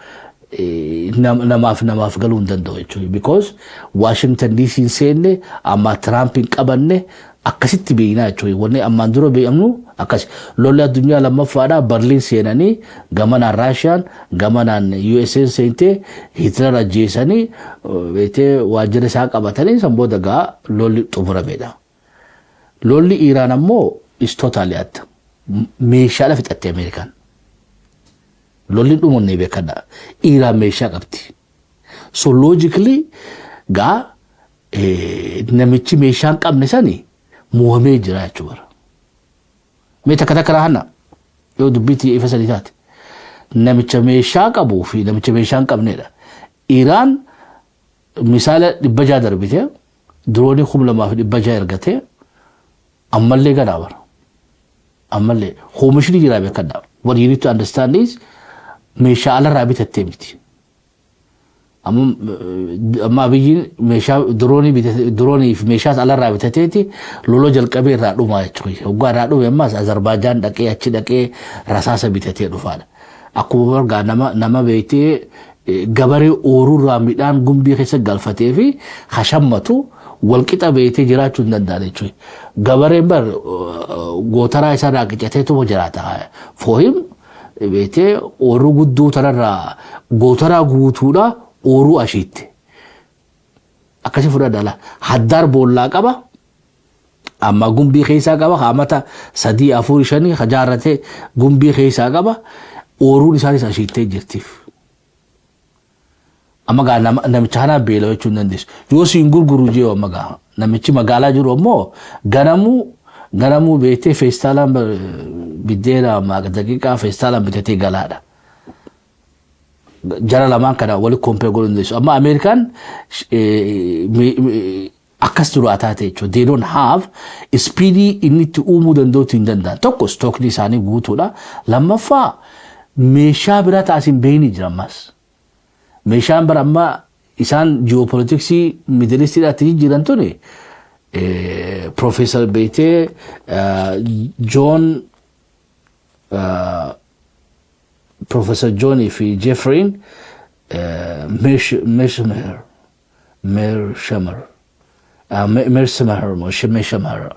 namaaf galuu hin danda'u jechuudha. Because Washington DC hin seenne, amma Trump hin qabanne, akkasitti beeknaa jechuudha. Wanni ammaan dura beekamnu akkas lolli addunyaa lammaffaadhaa Berliin seenanii, gamanaan Raashiyaan gamanaan USA seentee Hitler ajjeesanii, beektee waajjira isaa qabatanii, san booda gaa lolli xumuramedha. Lolli Iraan ammoo is totally adda. Meeshaadha fixatte Ameerikaan. Lolli dhumunne beekadha. Iraan meeshaa qabdi. So logically gaa namichi meeshaa hin qabne sani mo'amee jira jechuudha. Mee takka takka hanna yoo dubbiitti ifa sadii taate. Namicha meeshaa qabuu fi namicha meeshaa hin qabnedha. Iraan misaala 600 darbite, diroonii 2600 ergatee, ammallee ganaa bara. Ammallee oomishni jira, beekadha. What you need to understand is meeshaa alarraa bitattee miti. Amma Abiyyiin meeshaa diroonii bitate, diroonii fi meeshaas alarraa bitateeti lola jalqabee irraa dhumaa jechuudha. Hoggaa irraa dhume ammas Azerbaajaan dhaqee, achi dhaqee rasaasa bitatee dhufaadha. Akkuma bargaa nama beektee gabaree ooruurraa midhaan gumbii keessa galfatee fi hashammatu walqixa beektee jiraachuu hin danda'an jechuudha. Gabareen bar gootaraa isaarraa qicateetuma jiraata. Foohim beektee ooruu guddoo tanarraa gootaraa guutuudha ooruu ashiitti. Akkasi fudhadha la. Haddaar boollaa qaba. Amma gumbii keessaa qaba. Haamata sadii, afur, shanii hajaarratee gumbii keessaa qaba. Ooruun isaanis ashiittee jirtiif. Amma gaa namicha kanaa beela jechuu hin dandeessu. Yoo siin gurguru jee, amma gaa namichi magaalaa jiru ammoo ganamuu ganamuu beektee feestaalaan biddeena daqiiqaa feestaalaan bitatee galaadha. Jara lamaan kana wali compare godhuu dandeessu. Amma Ameerikaan akkas duraa taate jechuudha. They don't have speedii inni itti uumuu danda'utu hin danda'an. Tokko, stockni isaanii guutuudha. Lammaffaa, meeshaa biraa taasiin beeyni jira ammas. Meeshaan bara amma isaan geopoliticsii Middle Eastiidhaatti jijjiiran tuni, Professor beektee John, Professor Johnii fi Jeffreyn Mearsheimer Mearsheimer Mearsheimer Mearsheimer,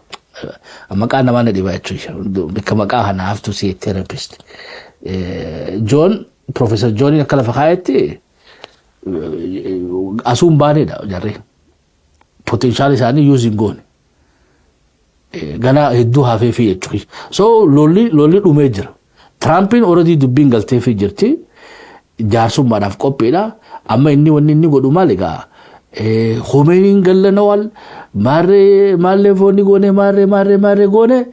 maqaa namaa na dhibaa jechuudha. Bakka maqaa kana have to see a therapist. John, Professor John akka lafa kaayetti asuun baanedha jarri. Potential isaanii use hin goone. Gana hedduu hafeefii jechuudha. So lolli dhumee jira. Trumpiin already dubbiin galteefii jirti. Jaarsummaadhaaf qophiidha. Amma inni wanni inni godhu maal egaa? Khomeiniin gallanawal maarree maallee foonni goone, maarree maarree maarree goone,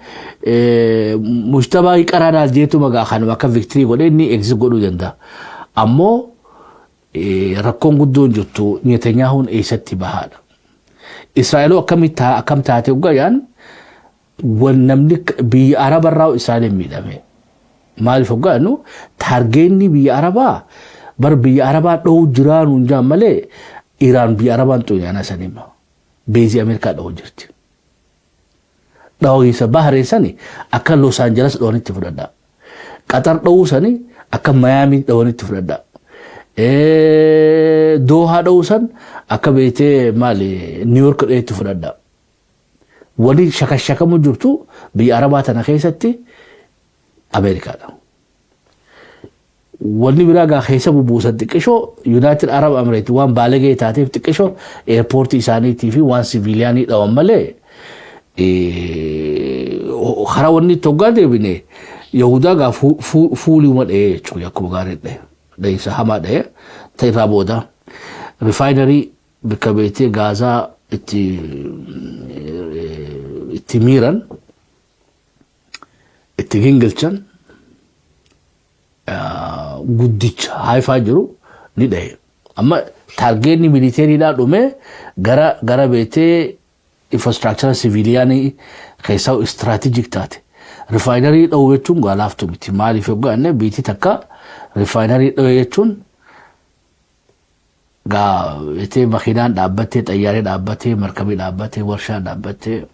Mujtabaa qaraanaal jeetu magaa kanuma akka victory godhee inni exit godhuu danda'a. Ammoo rakkoon guddoon jirtu Netanyaahuun eessatti bahaadha. Israa'eloo akkamitti akkam taate hoggaa wan namni biyya Arabarraa Israa'eliin miidhame. Maaliif hoggaa jennu, targetni biyya Arabaa bar biyya Arabaa dha'uu jiraa nuun jaan malee, Iraan biyya Arabaan xuyne ana sanima. Baseii Ameerikaa dha'uu jirti. Dhawiinsa Bahareen sani akka Los Angeles dhawanitti fudhadha. Qaxar dha'uu sani akka Miami dhawanitti fudhadha. Doohaa dha'uu san akka beetee maali New York dhahetti fudhadha. Wali shakashakamu jirtu biyya Arabaa tana keessatti Ameerikaadha. Wanni biraa gaa keessa bubuusan xiqqishoo United Arab Emirates waan baalagee taateef xiqqishoo airportii isaaniitii fi waan civilianii dhawan malee, karaa wanni itti hoggaa deebine Yahudaa gaa fuuliuma dha'ee jechuudha. Akkuma gaarii dha'e, dha'iinsa hamaa dha'e. Ta'e irraa booda refinery bakka beetee gaazaa itti miiran Itti gingilchan guddicha Haifaa jiru ni dhahe. Amma targetni militarydhaa dhumee gara beetee infrastructure civilianii keessaa strategic taate. Refinery dha'uu jechuun gaalaaftu miti. Maaliif yoggaa inni biitii takka refinery dha'uu jechuun gaa beetee makiinaan dhaabbattee, xayyaarri dhaabbattee, markabii dhaabbattee, warshaan dhaabbattee,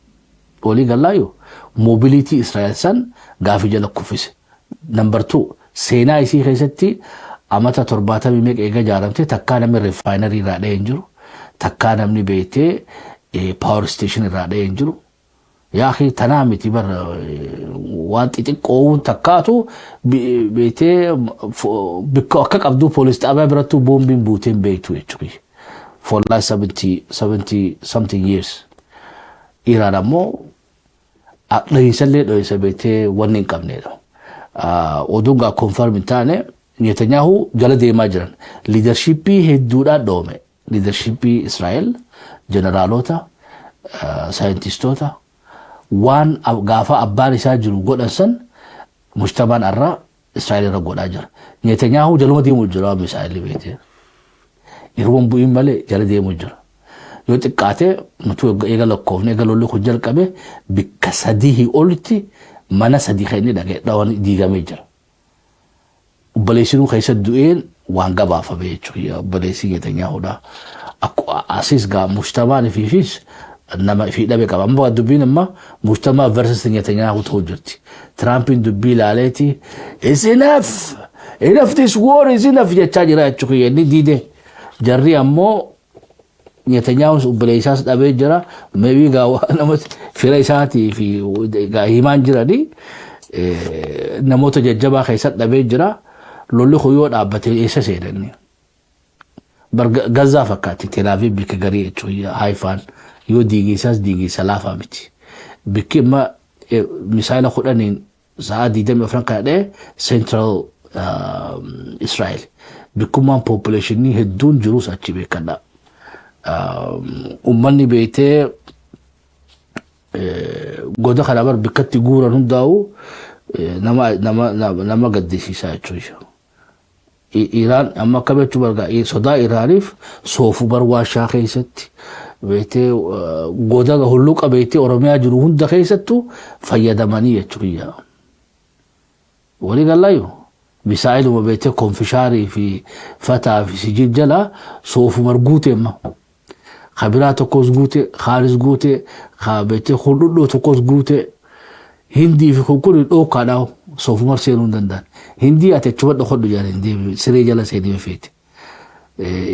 walii galaayu mobility Israa'el san gaafii jala kuffise. Number 2, seenaa isii keessatti amata 70 meeqa eega ijaaramte takkaa namni refinery irraa dha'ee hin jiru. Takkaa namni beetee power station irraa dha'ee hin jiru. Yaa tanaa miti bar, waan xixiqqoo takkaatu beetee bikka akka qabduu poolis xaabiyaa birattuu boombiin buuteen beektu jechuudha. For last 70, 70 something years. Iraan ammoo dhahiinsallee dhohisa beetee wanni hin qabnedha. Oduun gaa confirm hin taane, Netanyahu jala deemaa jiran. Leadershipii hedduudhaan dhoome. Leadershipii Israa'el, jeneraalota, saayintistoota waan gaafa abbaan isaa jiru godhan san mujtamaan irraa Israa'el irra godhaa jira. Netanyahu jaluma deemuu jira misaa'illi beetee. Yeroo bu'iin malee jala deemuu jira. Yoo xiqqaate nuti eega lakkoofne, eega lolli kun jalqabe, bikka sadii olitti mana sadii kan inni dhagee dhawan diigamee jira. Obboleessinuu keessa du'een waan gabaafame jechuudha. Obboleessi Netanyahuudha. Asis gaa mujtamaan ifiifis nama ifii dhabe qaba. Amma dubbiin amma mujtamaa versus Netanyahu ta'uu jirti. Tiraampiin dubbii ilaaleeti "It's enough! Enough, this war is enough" jechaa jira jechuudha. Inni diide. Jarri ammoo Netanyahuun obboleessaas dhabee jira. Maybe gaa nama fira isaatii fi gaa himaan jiranii namoota jajjabaa keessatti dhabee jira. Lolli kun yoo dhaabbate eessa seenanni? Gazaa fakkaatti Tel Aviv bikka garii jechuudha. Haifaan yoo diigisaas diigisa laafaa miti. Bikki imma misaayila 10n sa'a 24 kana dha'e central Israel. Bikkummaan populationii hedduun jirus achi beekadha. Uummanni beetee goda kana bar bikkatti guuran hundaa'u nama gaddisiisaa jechuudha. Iraan amma akka jechuu bargaa sodaa Iraaniif soofuu bar waashaa keessatti beetee goda hulluqa beetee Oromiyaa jiru hunda keessattuu fayyadamanii jechuudha. Walii galaayu misaa'iluma beetee konfishaarii fi fataa fi sijil jala soofumar guute amma. Kabiraa tokkos guute, kaanis guute, beetee hundhudhoo tokkos guute. Hindii fi kun kun dhookaadhaa soofumar seenuu hin danda'an. Hindii ati achuma dhokodhu jedhan deemi siree jala seenee feete.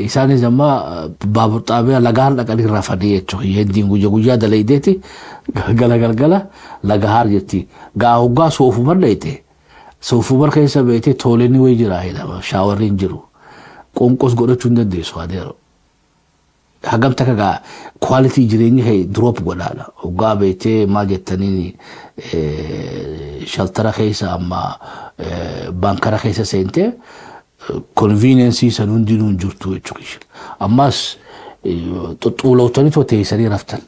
Isaanis amma baabur xaabiyaa lagaan dhaqanii rafanii jechuudha. Hindiin guyyaa guyyaa dalaydeeti galgala galgala lagahaar jetti. Gaa hoggaa soofumar dheete. Soofumar keessa beetee toiletni wayii jira jedhama, showerri hin jiru. Qonqos godhachuu hin dandeessu adeero. Hagam takka gaa quality jireenyi kee drop godhaadha. Hoggaa beetee maal jettaniin sheltera keessa amma bunker keessa seentee convenience san hundinuu hin jirtu jechuudha. Ammas xuxuulawtanii too teessanii raftan.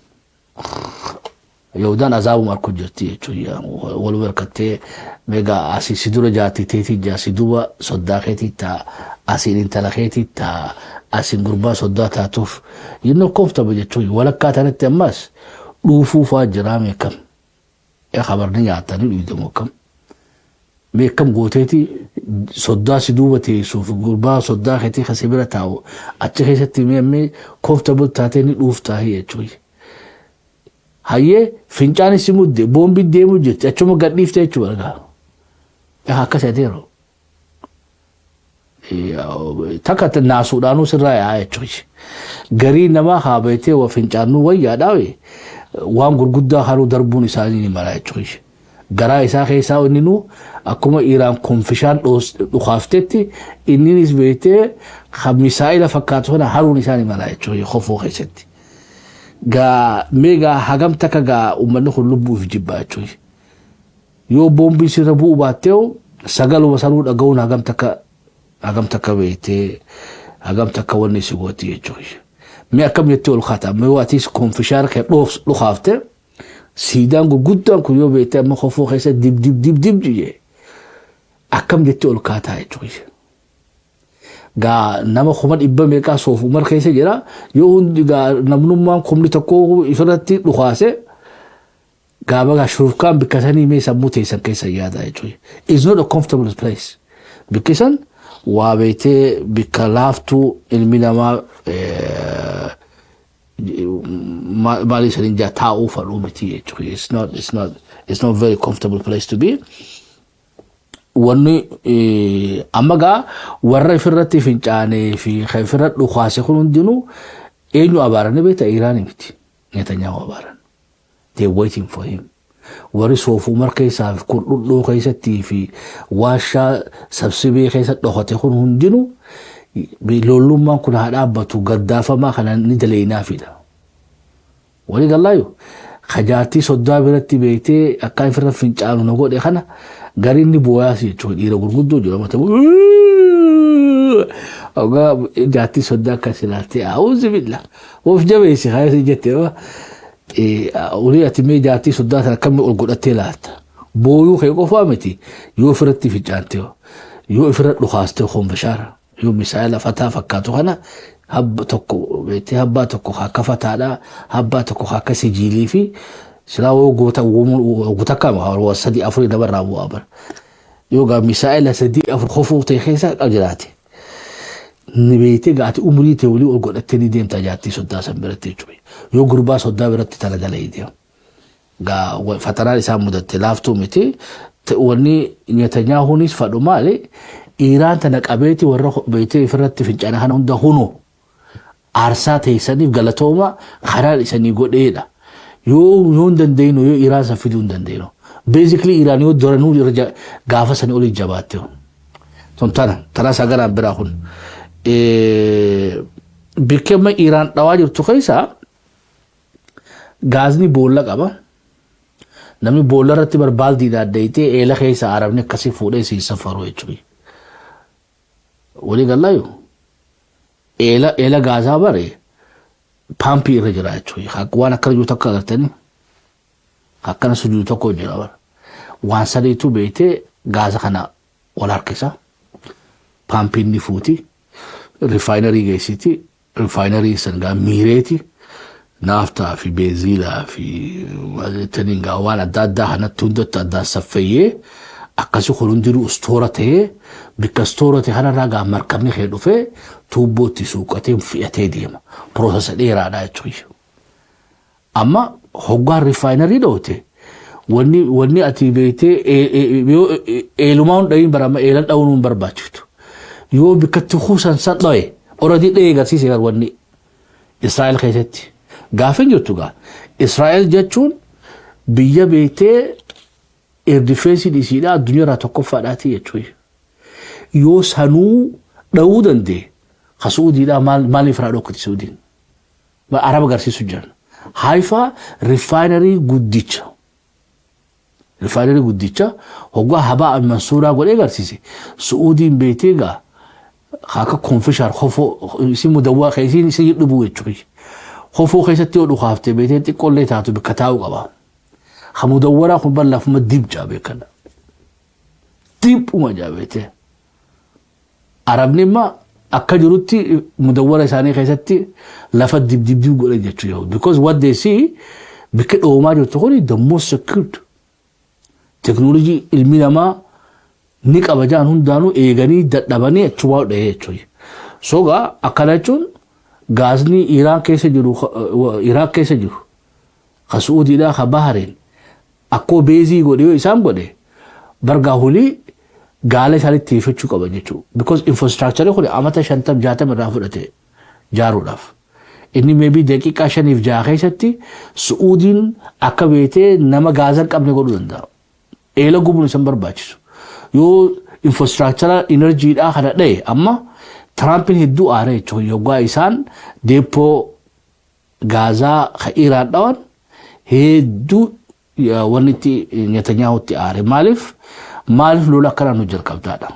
Yahudaan azaabuma arku jirti jechuudha. Waluma harkattee meegaa asii si dura jaartii teetii jaa, si duuba soddaa keetii taa, asiin intala keetii taa, asiin gurbaa soddaa taatuuf yennoo comfortable jechuudha. Walakkaa tanatti ammas dhuufuu fa'aa jiraa meekam. Kabarni nyaatanii dhiidamu akkam. Meekam gooteeti soddaa si duuba teessuuf gurbaa soddaa keetii kasi bira taa'u achi keessatti mi'ammee comfortable taatee ni dhuuftaa jechuudha. Hayyee, fincaan si mudde, boombiin deemuu jirti, achuma gadhiifte jechuudha. Akkas adeero. Takka naasuudhaanuu sirraa yaa'a jechuudha. Garii namaa haa beetee waa fincaannuu wayyaadhaa waan gurguddaa haruu darbuun isaanii ni mala jechuudha. Garaa isaa keessaa inni nu akkuma Iraan konfishaan dhukaaftetti inninis beetee misaa'ila fakkaatu kana haruun isaa ni mala jechuudha kofoo keessatti. Gaa mee gaa hagam takka gaa uummanni kun lubbuuf jibbaa jechuudha. Yoo boombii sirra bu'uu baattee sagaluma sanuu dhaga'uun hagam takka beektee hagam takka wanni si gooti jechuudha. Mee akkam jettee ol kaata? Mee yoo atis konfishaar kee dhukaafte Siidaan gurguddaan kun yoo beektee amma kofoo keessa dib dib dib dib jee akkam jettee ol kaataa jechuudha. Gaa nama 100,000 meeqaa Soof Umar keessa jira. Yoo hundi gaa namnummaan 10,000 ifirratti dhukaase, gaaba gaa shurufkaan bikka sanii mee sammuu teessan keessa yaada jechuudha. It's not a comfortable place. Bikki san waa beektee bikka laaftuu ilmi namaa maali saniin jaa taa'uu fadhuu miti jechuudha. It's not very comfortable place to be. Wanni amma gaa warra ifirratti fincaanee fi kan ifirra dhukaase kun hundinuu eenyu abaaranii beekta? Iraanii miti. Netanyahu abaaran. They waiting for him. Warri Soofuu Umar keessaa fi kun dhudhuu keessattii fi waashaa sabsibee keessa dhokote kun hundinuu lollummaan kun haa dhaabbatu, gaddaafamaa kana ni daleenaafidha. Walii gallaayu kajaartii soddaa biratti beektee akka ifirra fincaanu na godhe kana gariin ni booyaas jechuudha. Dhiira gurguddoo jira mata. Ogaa jaartii soddaa akkas ilaaltee "A'uuzu billah, of jabeessi" haa jette. Ulii ati mee jaartii soddaa sana akkamii ol godhattee ilaalta? Booyuu kee qofaa miti, yoo ofirratti fincaante, yoo ofirra dhukaaste, hombashaara yoo misaayila fataa fakkaatu kana habba tokko beektee, habbaa tokko akka fataadhaa, habbaa tokko akka sijiilii fi silaa woo goota goota akkama sadii afurii namarraa bu'aa bara. Yoo gaa misaayila sadii afur kofuu ta'e keessa jiraate. Ni beektee gaati umurii ta'e walii ol godhattee ni deemta jaartii soddaa san biratti jechuudha. Yoo gurbaa soddaa biratti tana dalayii deema. Gaa fatanaan isaan mudatte laaftuu miti. Wanni Netanyaahuunis fadhu maali? Iraan tana qabeeti warra beektee ofirratti fincaane kana hunda hunu aarsaa teessaniif galatooma karaan isanii godheedha. Yoo hin dandeenyu, yoo Iraan san fiduu hin dandeenyu. Basically Iraan yoo duranuu gaafa sanii olii jabaatte. Tun tana tana sagaraan biraa kun. Bikki amma Iraan dhawaa jirtu keessaa gaazni boolla qaba. Namni boolla irratti barbaaldiidhaan deeyitee eela keessa arabni akkasii fuudhee siin safaru jechuudha. Walii gallaayu eela gaazaa bare paampii irra jira jechuudha. Waan akkana jiru tokko agartanii akkana sujuudu tokko jira bara. Waan sadiitu beektee gaaza kana wal harkisa. Paampiin ni fuuti. Refinery geessiti. Refinery san gaa miireeti. Naaftaa fi beeziilaa fi gaa waan adda addaa kanatti hundatti addaan saffeeyyee akkasi kun hundinuu store ta'ee, bikka store ta'e kanarraa gaa markabni kee dhufee tuubbootti suuqatee fe'atee deema. Process dheeraadha jechuudha. Amma hoggaan refinery dhoote, wanni ati beektee eelumaa hin dhayin bara amma eelan dha'uun hin barbaachiftu. Yoo bikkatti kuusan san dho'e, already dha'ee agarsiise wanni Israa'el keessatti. Gaafa hin jirtu gaa Israa'el jechuun biyya beektee air defense isiidha addunyaa irraa tokkoffaadhaati jechuudha. Yoo sanuu dha'uu danda'e, ka Suudiidhaa maaliif irraa dhokkati Suudiin? Araba agarsiisu jiran. Haifaa refinery guddicha. Refinery guddicha hoggaa habaa Mansuuraa godhee agarsiise. Suudiin beektee gaa akka konfishaar kofoo isin mudawwaa isiin isin dhibuu jechuudha. Kofoo keessatti yoo dhukaaftee beektee xiqqoollee taatu bikka taa'uu qaba. Ha mudawwaraa kun bal'aafuma dib jaa beekana. Diphuma jaa beektee. Arabni immoo akka jirutti mudawwara isaanii keessatti lafa dib dib dib godhe jechuudha. Because what they see, bikka dhoomaa jirtu kun the most secured. Teknoolojii ilmi namaa ni qaba jaan hundaanuu eeganii dadhabanii achumaa dhahee jechuudha. So gaa akkana jechuun gaazni Iraan keessa jiru, Iraaq keessa jiru, ka Suudiidhaa, ka Bahareen akkoo base godhe yoo isaan godhe, bargaa hulii gaala isaanitti tiifachuu qaba jechuudha. Because infrastructure kun amata 50 60 irraa fudhate jaaruudhaaf. Inni maybe daqiiqaa 5 fi 6 keessatti Suudiin akka beetee nama gaaza hin qabne godhuu danda'a. Eela gubuun isan barbaachisu. Yoo infrastructure energydhaa kana dha'e, amma Tiraampiin hedduu aara jechuudha. Yoggaa isaan depot gaazaa ka Iraan dhawan hedduu wanni itti Netanyahutti aare. Maaliif? Maaliif lola akkanaa nu jalqabdaadha?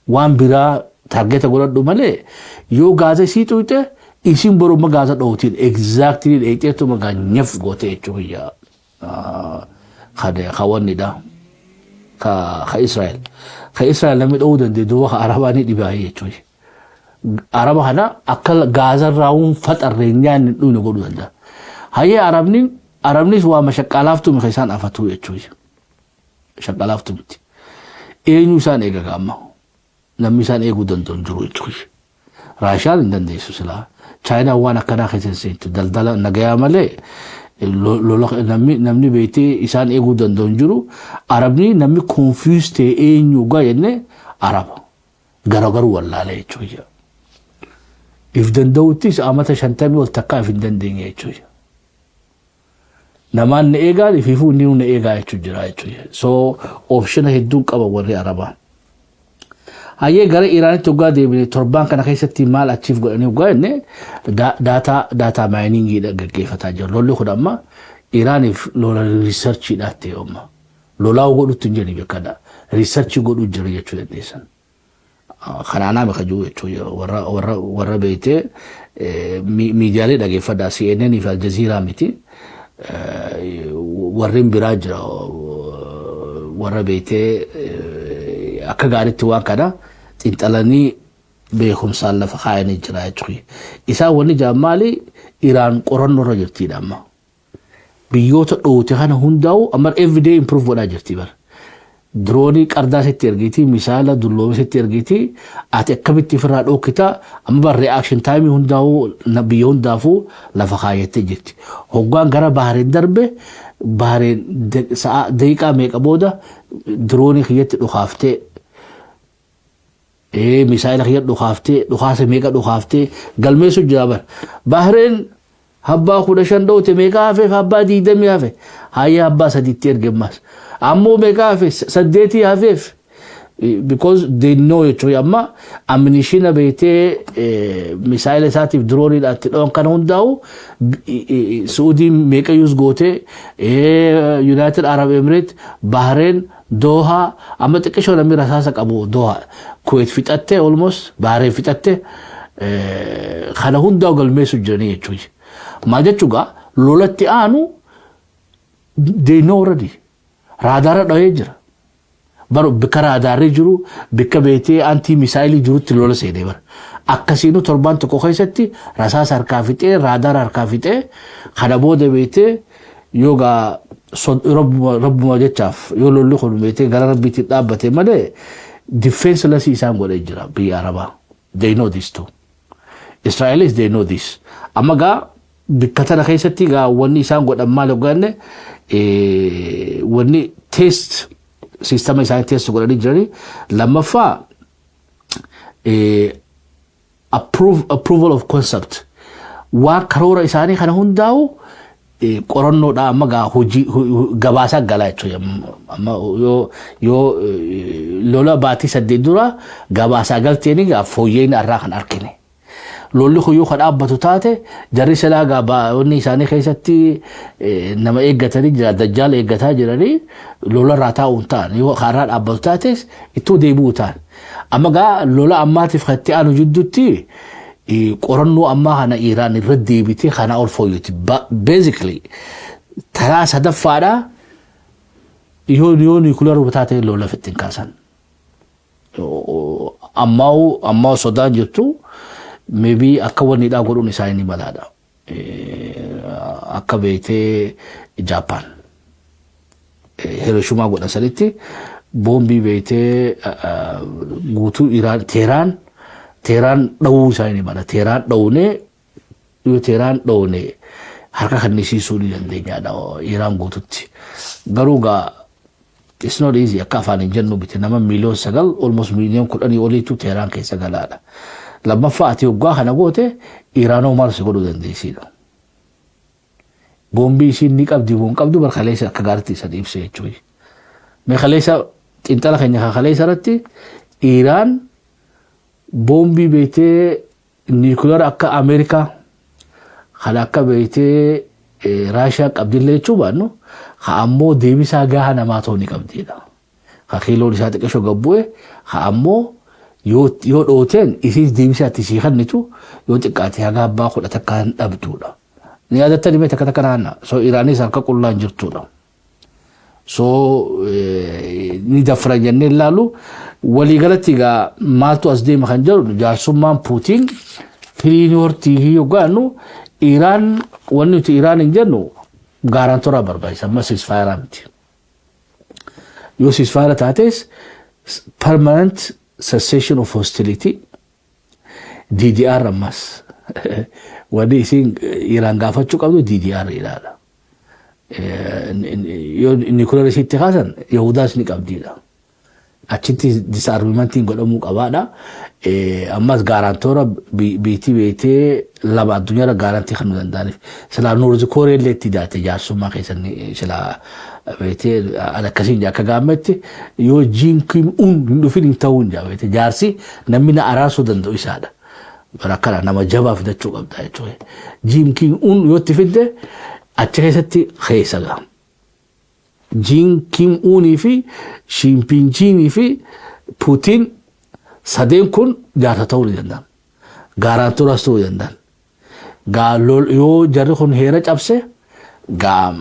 Waan biraa target godhadhu malee yoo gaaza isii xuyxe Isin boruu Gaza dhootiin exactly dheeyxeetu magaa nyaf goote jechuudha ka wannidha ka Israel. Ka Israel namni dhowuu danda'e duuba ka Arabaa ni dhibaayee jechuudha. Araba kana akka Gaazarraa uun faxarree nyaanni dhuyne godhuu danda'a. Hayyee, Arabnis waa mashaqqalaaftuu mika isaan afatuu jechuudha. Shaqqalaaftuu miti. Eenyu isaan eega gaamma? Namni isaan eeguu danda'u hin jiru jechuudha. Raashaan hin dandeessu silaa. Chaayinaan waan akkanaa keessa seentu daldala nagayaa malee namni beektee isaan eeguu danda'u hin jiru. Arabni namni confuse ta'e eenyu gaa jennee Araba. Garagaruu wallaalee jechuudha. If danda'uttis amata 50 ol takkaa if hin dandeenye jechuudha. Namaan na eegaa, ifiifuu inni na eegaa jechuu jira jechuudha. So option hedduun qaba warri Arabaa. Hayyee, gara Iraanitti hoggaa deebine, torbaan kana keessatti maal achiif godhanii hoggaa jenne, data miningiidha gaggeeffataa jiru. Lolli kun amma Iraaniif lola researchiidha ta'e amma. Lolaa godhutti hin jirani beekadha. Researchii godhuu jira jechuu dandeessan. Kanaanaa maka jiru jechuudha, warra beektee miidiyaalee dhageeffadhaa, CNN fi Aljazeeraa miti. Warreen biraa jira, warra beektee akka gaariitti waan kana xiinxalanii beekumsaan lafa kaayanii jira jechuudha. Isaan wanni jaan maali? Iraan qorannoo irra jirtiidha amma. Biyyoota dhoote kana hundaa'u amma everyday improve godhaa jirti bara. Droneii qardaa sitti ergiti, misaala dulloome sitti ergiti, ati akkamitti ofirraa dhookita? Amma bar reaction time hundaa'u biyya hundaafuu lafa kaayyattee jirti. Hoggaan gara Bahareen darbe, Bahareen sa'a daqiiqaa meeqa booda droneii kiyyatti dhukaaftee, misaayila kiyya dhukaaftee, dhukaasa meeqa dhukaaftee galmeessu jira bara. Bahareen habbaa 15 dhoote, meeqa hafeef? Habbaa 20 hafe. Hayya, habbaa sadiitti ergemmas. Ammoo meeqa hafe? Saddeetii hafeef. Because they know jechuudha, amma ammunition beektee misaayila isaatiif droneiidhaan itti dhoon kana hundaa'u Suudiin meeqa use gootee, United Arab Emirates, Bahrain, Doha, amma xiqqishoo namni rasaasa qabu Doha, Kuwait fixatte, almost Bahrain fixatte, kana hundaa'u galmeessu jiranii jechuudha. Maal jechuudha, lolatti aanu they know already. Raadaara dhahee jira. Bar bikka raadaarri jiru, bikka beetee anti missileii jirutti lola seenee bara. Akkasiinuu torbaan tokko keessatti rasaasa harkaa fixee, raadaara harkaa fixee, kana booda beetee yoogaa rabbuma jechaaf yoo lolli kun beetee gara rabbiitti dhaabbate malee defenseless isaan godhee jira biyya Arabaa. They know this too. Israelis, they know this. Amma gaa bikka tana keessatti gaa wanni isaan godhan maal hogganne, wanni test systema isaanii test godhanii jiranii. Lammaffaa, approval of concept, waan karoora isaanii kana hundaa'u qorannoodha. Amma gaa hojii gabaasaa galaa jechuudha. Amma yoo lola baatii 8 dura gabaasaa galteeni gaa fooyyeen irraa kan argine. Lolli kun yoo kan dhaabbatu taate, jarri silaa gaa wanni isaanii keessatti nama eeggatanii jira, dajjaal eeggataa jiranii lola irraa taa'uun ta'an, yoo karaa dhaabbatu taates ittoo deebi'uu ta'an. Amma gaa lola ammaatiif kan itti aanu jidduutti qorannoo ammaa kana Iraan irra deebitee kana ol fooyyati. Basically taraa sadaffaadhaa yoo nuclear taate lola fittiin kaasan. Ammaa sodaan jirtu maybe akka wanniidhaa godhuun isaanii ni malaadha. Akka beektee Jaappaan Hiroshima godhan sanitti boombii beektee guutuu Iraan Teheraan dhawuu isaanii ni mala. Teheraan dhawunee, yoo Teheraan dhawune harka kannisiisuu ni dandeenyaadha Iraan guututti. Garuu gaa it's not easy, akka afaan hin jennu miti. Nama miiliyoon 9, almost miiliyoon 10 oliitu Teheraan keessa galaadha. Lammaffaa, ati hoggaa kana goote Iraanoo maal si godhuu dandeessiidha? Boombii isiin ni qabdi moo hin qabdu? Bar kaleessa akka gaariitti isan ibsa jechuudha. Mee kaleessa xiinxala keenya kaleessa irratti Iraan boombii beektee nuclear akka Ameerikaa kan akka beektee Raashiyaa qabdillee jechuu baannu, ha ammoo deebisaa gahaa namaa ta'uu ni qabdidha. Ha kiiloon isaa xiqqishoo gabbu'e, ha ammoo Yoo dhooteen isiis deebisaatti sii kennitu yoo xiqqaate haga abbaa 11 hin dhabduudha. Ni yaadattani mee takka takka naanna. So Iraanis harka qullaan jirtudha. So ni dafran jennee ilaalu. Waliigalatti egaa maaltu as deema kan jedhu, jaarsummaan Puutiin priority yookaan Iraan, wanni nuti Iraan hin jennu guarantor barbaachisa, amma ceasefire miti. Yoo ceasefire taates permanent cessation of hostility, DDR. Ammas wanni isin Iraan gaafachuu qabdu DDR ilaala. Yoo nuclear isitti kaasan Yahudaas ni qabdiidha. Achitti disarmamentiin godhamuu qabaadha. Ammas guarantor biitii beetee lama addunyaarra guarantee kan nu danda'aniif. Silaa North Korea illee itti daate jaarsummaa keessan silaa beetee akkasiin akka gaammetti yoo Jiin Kim Un hin dhufin hin ta'uu hin jaa beetee jaarsi namni na araarsuu danda'u isaadha. Bara akkana nama jabaa fidachuu qabda jechuudha. Jiin Kim Un yoo itti fidde achi keessatti keessa gaha. Jiin Kim Unii fi Shimpinjiinii fi Puutiin sadeen kun jaarsa ta'uu ni danda'an. Guarantoras ta'uu danda'an. Gaa yoo jarri kun heera cabse gaa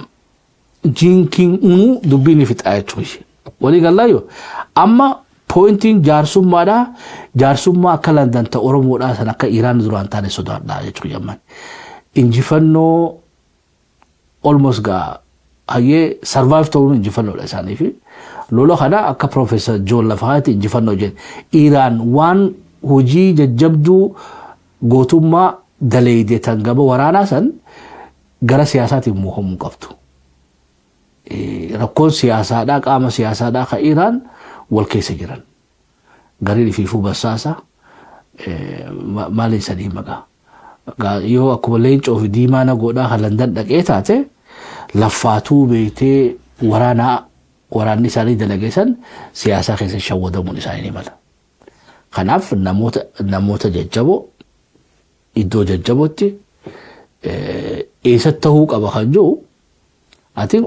Jiin Kim Unuu dubbii ni fixaa jechuudha. Walii gallaayyoo amma pointiin jaarsummaadhaa, jaarsummaa akka Landan ta'e Oromoodhaa san akka Iraan duraan taane sodaadhaa jechuudha jamman. Injifannoo almost gaa hayyee survive ta'uun injifannoodha isaanii fi lola kana akka Professor John Lafaati injifannoo jedhe. Iraan waan hojii jajjabduu gootummaa daleeyde tan gama waraanaa san gara siyaasaatiin mo'amuu qabdu. Rakkoon siyaasaadhaa, qaama siyaasaadhaa kan Iraan wal keessa jiran. Gariin ifiifuu bassaasa maaliin sadii maqaa. Yoo akkuma leencoo fi diimaa na godhaa kan Landan dhaqee taate laffaatuu beektee waraanaa waraanni isaanii dalagee san siyaasaa keessa shawwadamuun isaanii ni mala. Kanaaf namoota jajjaboo iddoo jajjabootti eessatti ta'uu qaba kan jiru ati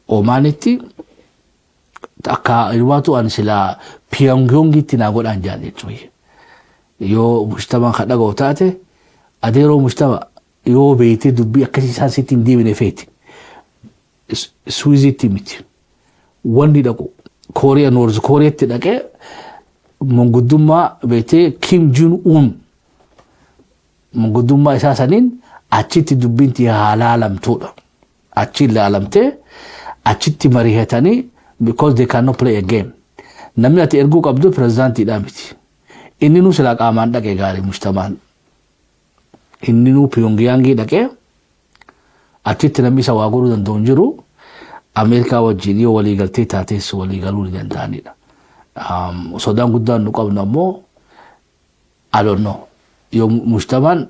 Omaanitti akka ilmaatu ani silaa Pyongyongitti naa godhaan jaan jechuudha. Yoo mujtamaan kan dhaga'u taate, adeeroo mujtama, yoo beektee dubbii akkasii isaan sitti hin deebine feeti. Swiizitti miti. Wanni dhaqu Kooriyaa, North Kooriyaatti dhaqee manguddummaa beektee Kim Jong Un manguddummaa isaa saniin achitti dubbiin haa laalamtuudha. Achi laalamtee achitti mari'atanii, because they cannot play a game. Namni ati erguu qabdu pirezidaantiidhaa miti. Inni nu silaa qaamaan dhaqee gaarii mujtamaan. Inni nu Pyongyangii dhaqee achitti namni isa waa godhuu danda'u hin jiru. Ameerikaa wajjin yoo waliigaltee taates waliigaluu ni danda'anidha. Sodaan guddaan nu qabnu ammoo, I don't know. Yoo mujtamaan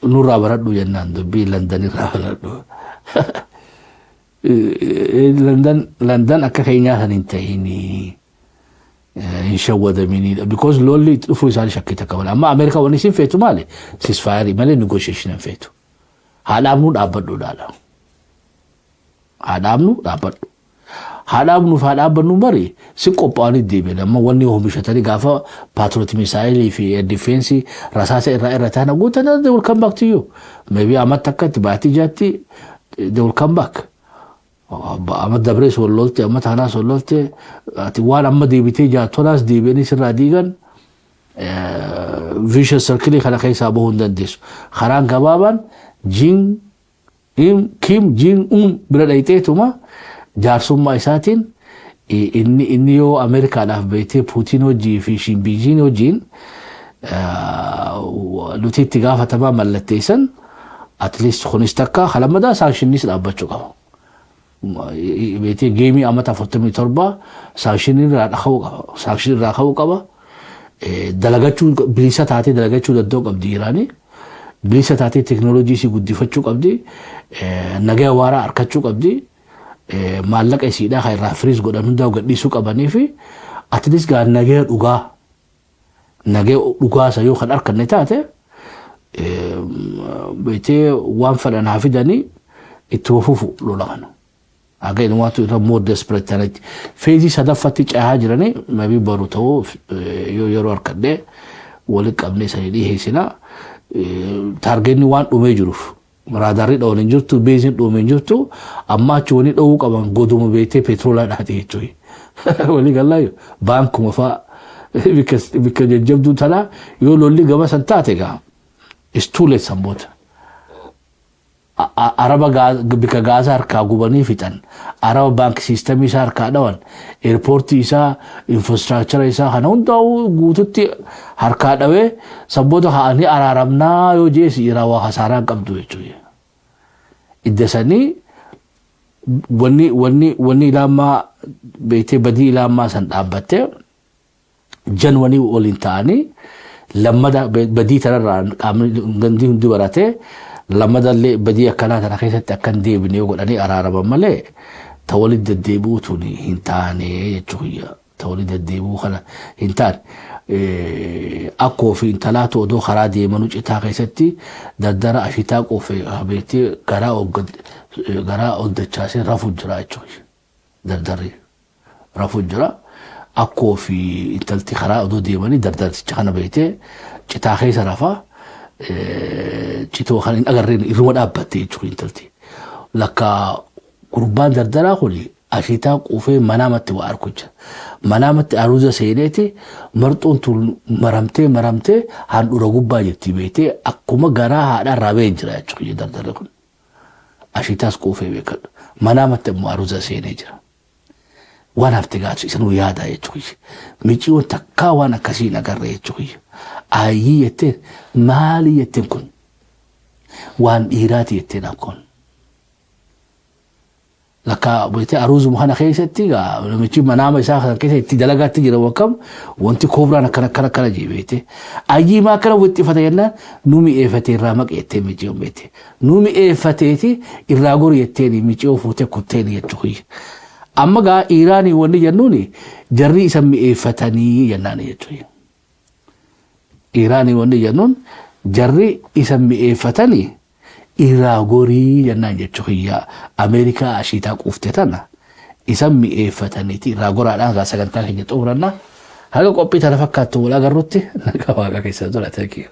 nurraa baradhu jennaan dubbii Landanirraa baradhu. Landan akka keenyaa san hin ta'in, hin shawwadaminidha. Because lolli dhufuu isaanii shakkii takka malee. Amma Ameerikaa wanni isin feetu maali? Ceasefire malee negotiation hin feetu. Haa dhaabnu, dhaabbadhu dhaala. Haa dhaabnu, dhaabbadhu. Haa dhaabnuuf haa dhaabbannu bari si qophaa'anii deebi'an. Amma wanni oomishatanii gaafa Patriot missile fi defense rasaasa irraa irra ta'an guutan, they will come back to you. Maybe amma akka itti baatii jaatti they will come back. Amma dabrees wal lolte, amma taanaas wal lolte, ati waan amma deebitee jaattonaas deebi'anii sirraa diigan, vicious circle kana keessaa bahuu hin dandeessu. Karaan gabaabaan Jiin Kim Jong Un bira dhayxeetuma jaarsummaa isaatiin inni yoo Ameerikaadhaaf beektee Puutiin hojii fi Shiinbiijiin hojiin nuti itti gaafatamaa mallatteessan, at least kunis takka kalammadaa sanctionis dhaabbachuu qaba. Beektee game amata 47 sanction irraa dhahuu qaba. Sanction irraa ka'uu qaba. Dalagachuu, bilisa taatee dalagachuu danda'uu qabdi Iraanii. Bilisa taatee teknooloojii isii guddifachuu qabdi. Nagaya waaraa harkachuu qabdi. Maallaqa isiidhaa kan irraa freeze godhan hundaa gadhiisuu qabanii fi at least gaa nagaya dhugaa isa yoo kan harkanne taate beektee waan fedhan haa fidanii itti fufu lola kana. Haga inumaatu irra more desperate ta'anitti. Phase sadaffatti cehaa jiranii, maybe baru ta'uu yoo yeroo harkadhee walitti qabnee sanii dhiheessina. Targetni waan dhumee jiruuf, raadarri dha'uun hin jirtu, baseiin dhumee hin jirtu, amma achi wani dha'uu qaban goduma beektee petroolaa dhaate jechuudha. Walii galaayu baankuma fa'aa bikka jajjabduu tanaa yoo lolli gama san taate gaa, it's too late san booda. Araba bika Gaazaa harkaa gubanii fixan, araba bank systemii isaa harkaa dhawan, airportii isaa, infrastructure isaa kana hundaa'u guututti harkaa dhawee, sabboota ka'anii araaramnaa yoo jeesi irraa waa hasaaraa hin qabdu jechuudha. Idda sanii wanni ilaammaa beektee badii ilaammaa san dhaabbattee janwanii waliin ta'anii, lammada badii tanarraa qaamni gandii hundi baratee, lammadallee badii akkanaa tana keessatti akka hin deebine yoo godhanii araaraman malee, ta walitti deddeebi'uu tun hin taane jechuudha. Ta walitti deddeebi'uu kana hin taane. Akkoo fi intalaatu odoo karaa deemanuu citaa keessatti dardara ashitaa qofe beektee garaa ol dachaasee rafu jira jechuudha. Dardarri rafu jira. Akkoo fi intalti karaa odoo deemanii dardarticha kana beektee citaa keessa rafaa. Citoo kan hin agarreen irruma dhaabbatte jechuudha intalti. Lakka gurbaan dardaraa kun ashitaa quufee manaamatti waa arku jira. Manaamatti aruuza seeneeti marxoon tun maramtee maramtee handhuura gubbaa jirti beektee, akkuma garaa haadhaa irraa ba'ee jira jechuudha dardarri kun. Ashitaas quufee beekadhu. Manaamatti immoo aruuza seenee jira. Waan hafte gaatu isanuu yaada jechuudha. Miciyoon takkaa waan akkasii hin agarre jechuudha. Ayyii jetteen, maali jetteen, kun waan dhiiraati jetteen akkoon. Lakka beektee aruuzuma kana keessatti namichi manaama isaa kana keessa itti dalagaatti jira wakkam wanti koobraan akkana akkana akkana jee beektee. Ayyii maa akkana wixxifata jennaan, nu mi'eeffatee irraa maqe jettee miciyoon beektee. Nu mi'eeffateeti irraa gori jetteen miciyoo fuutee kutteen jechuudha. Amma gaa Iraanii wanni jennuuni jarri isa mi'eeffatanii jennaan jechuudha. Iraanii wanni jennuun jarri isa mi'eeffatanii irraa gorii jennaan jechuudha. Ameerikaa ashiitaa quufte tana isa mi'eeffataniiti irraa goraadhaan gaa sagantaa keenya xumurannaa. Haga qophii tana fakkaattu wal agarrutti nagaa Waaqa keessa tura. Thank you.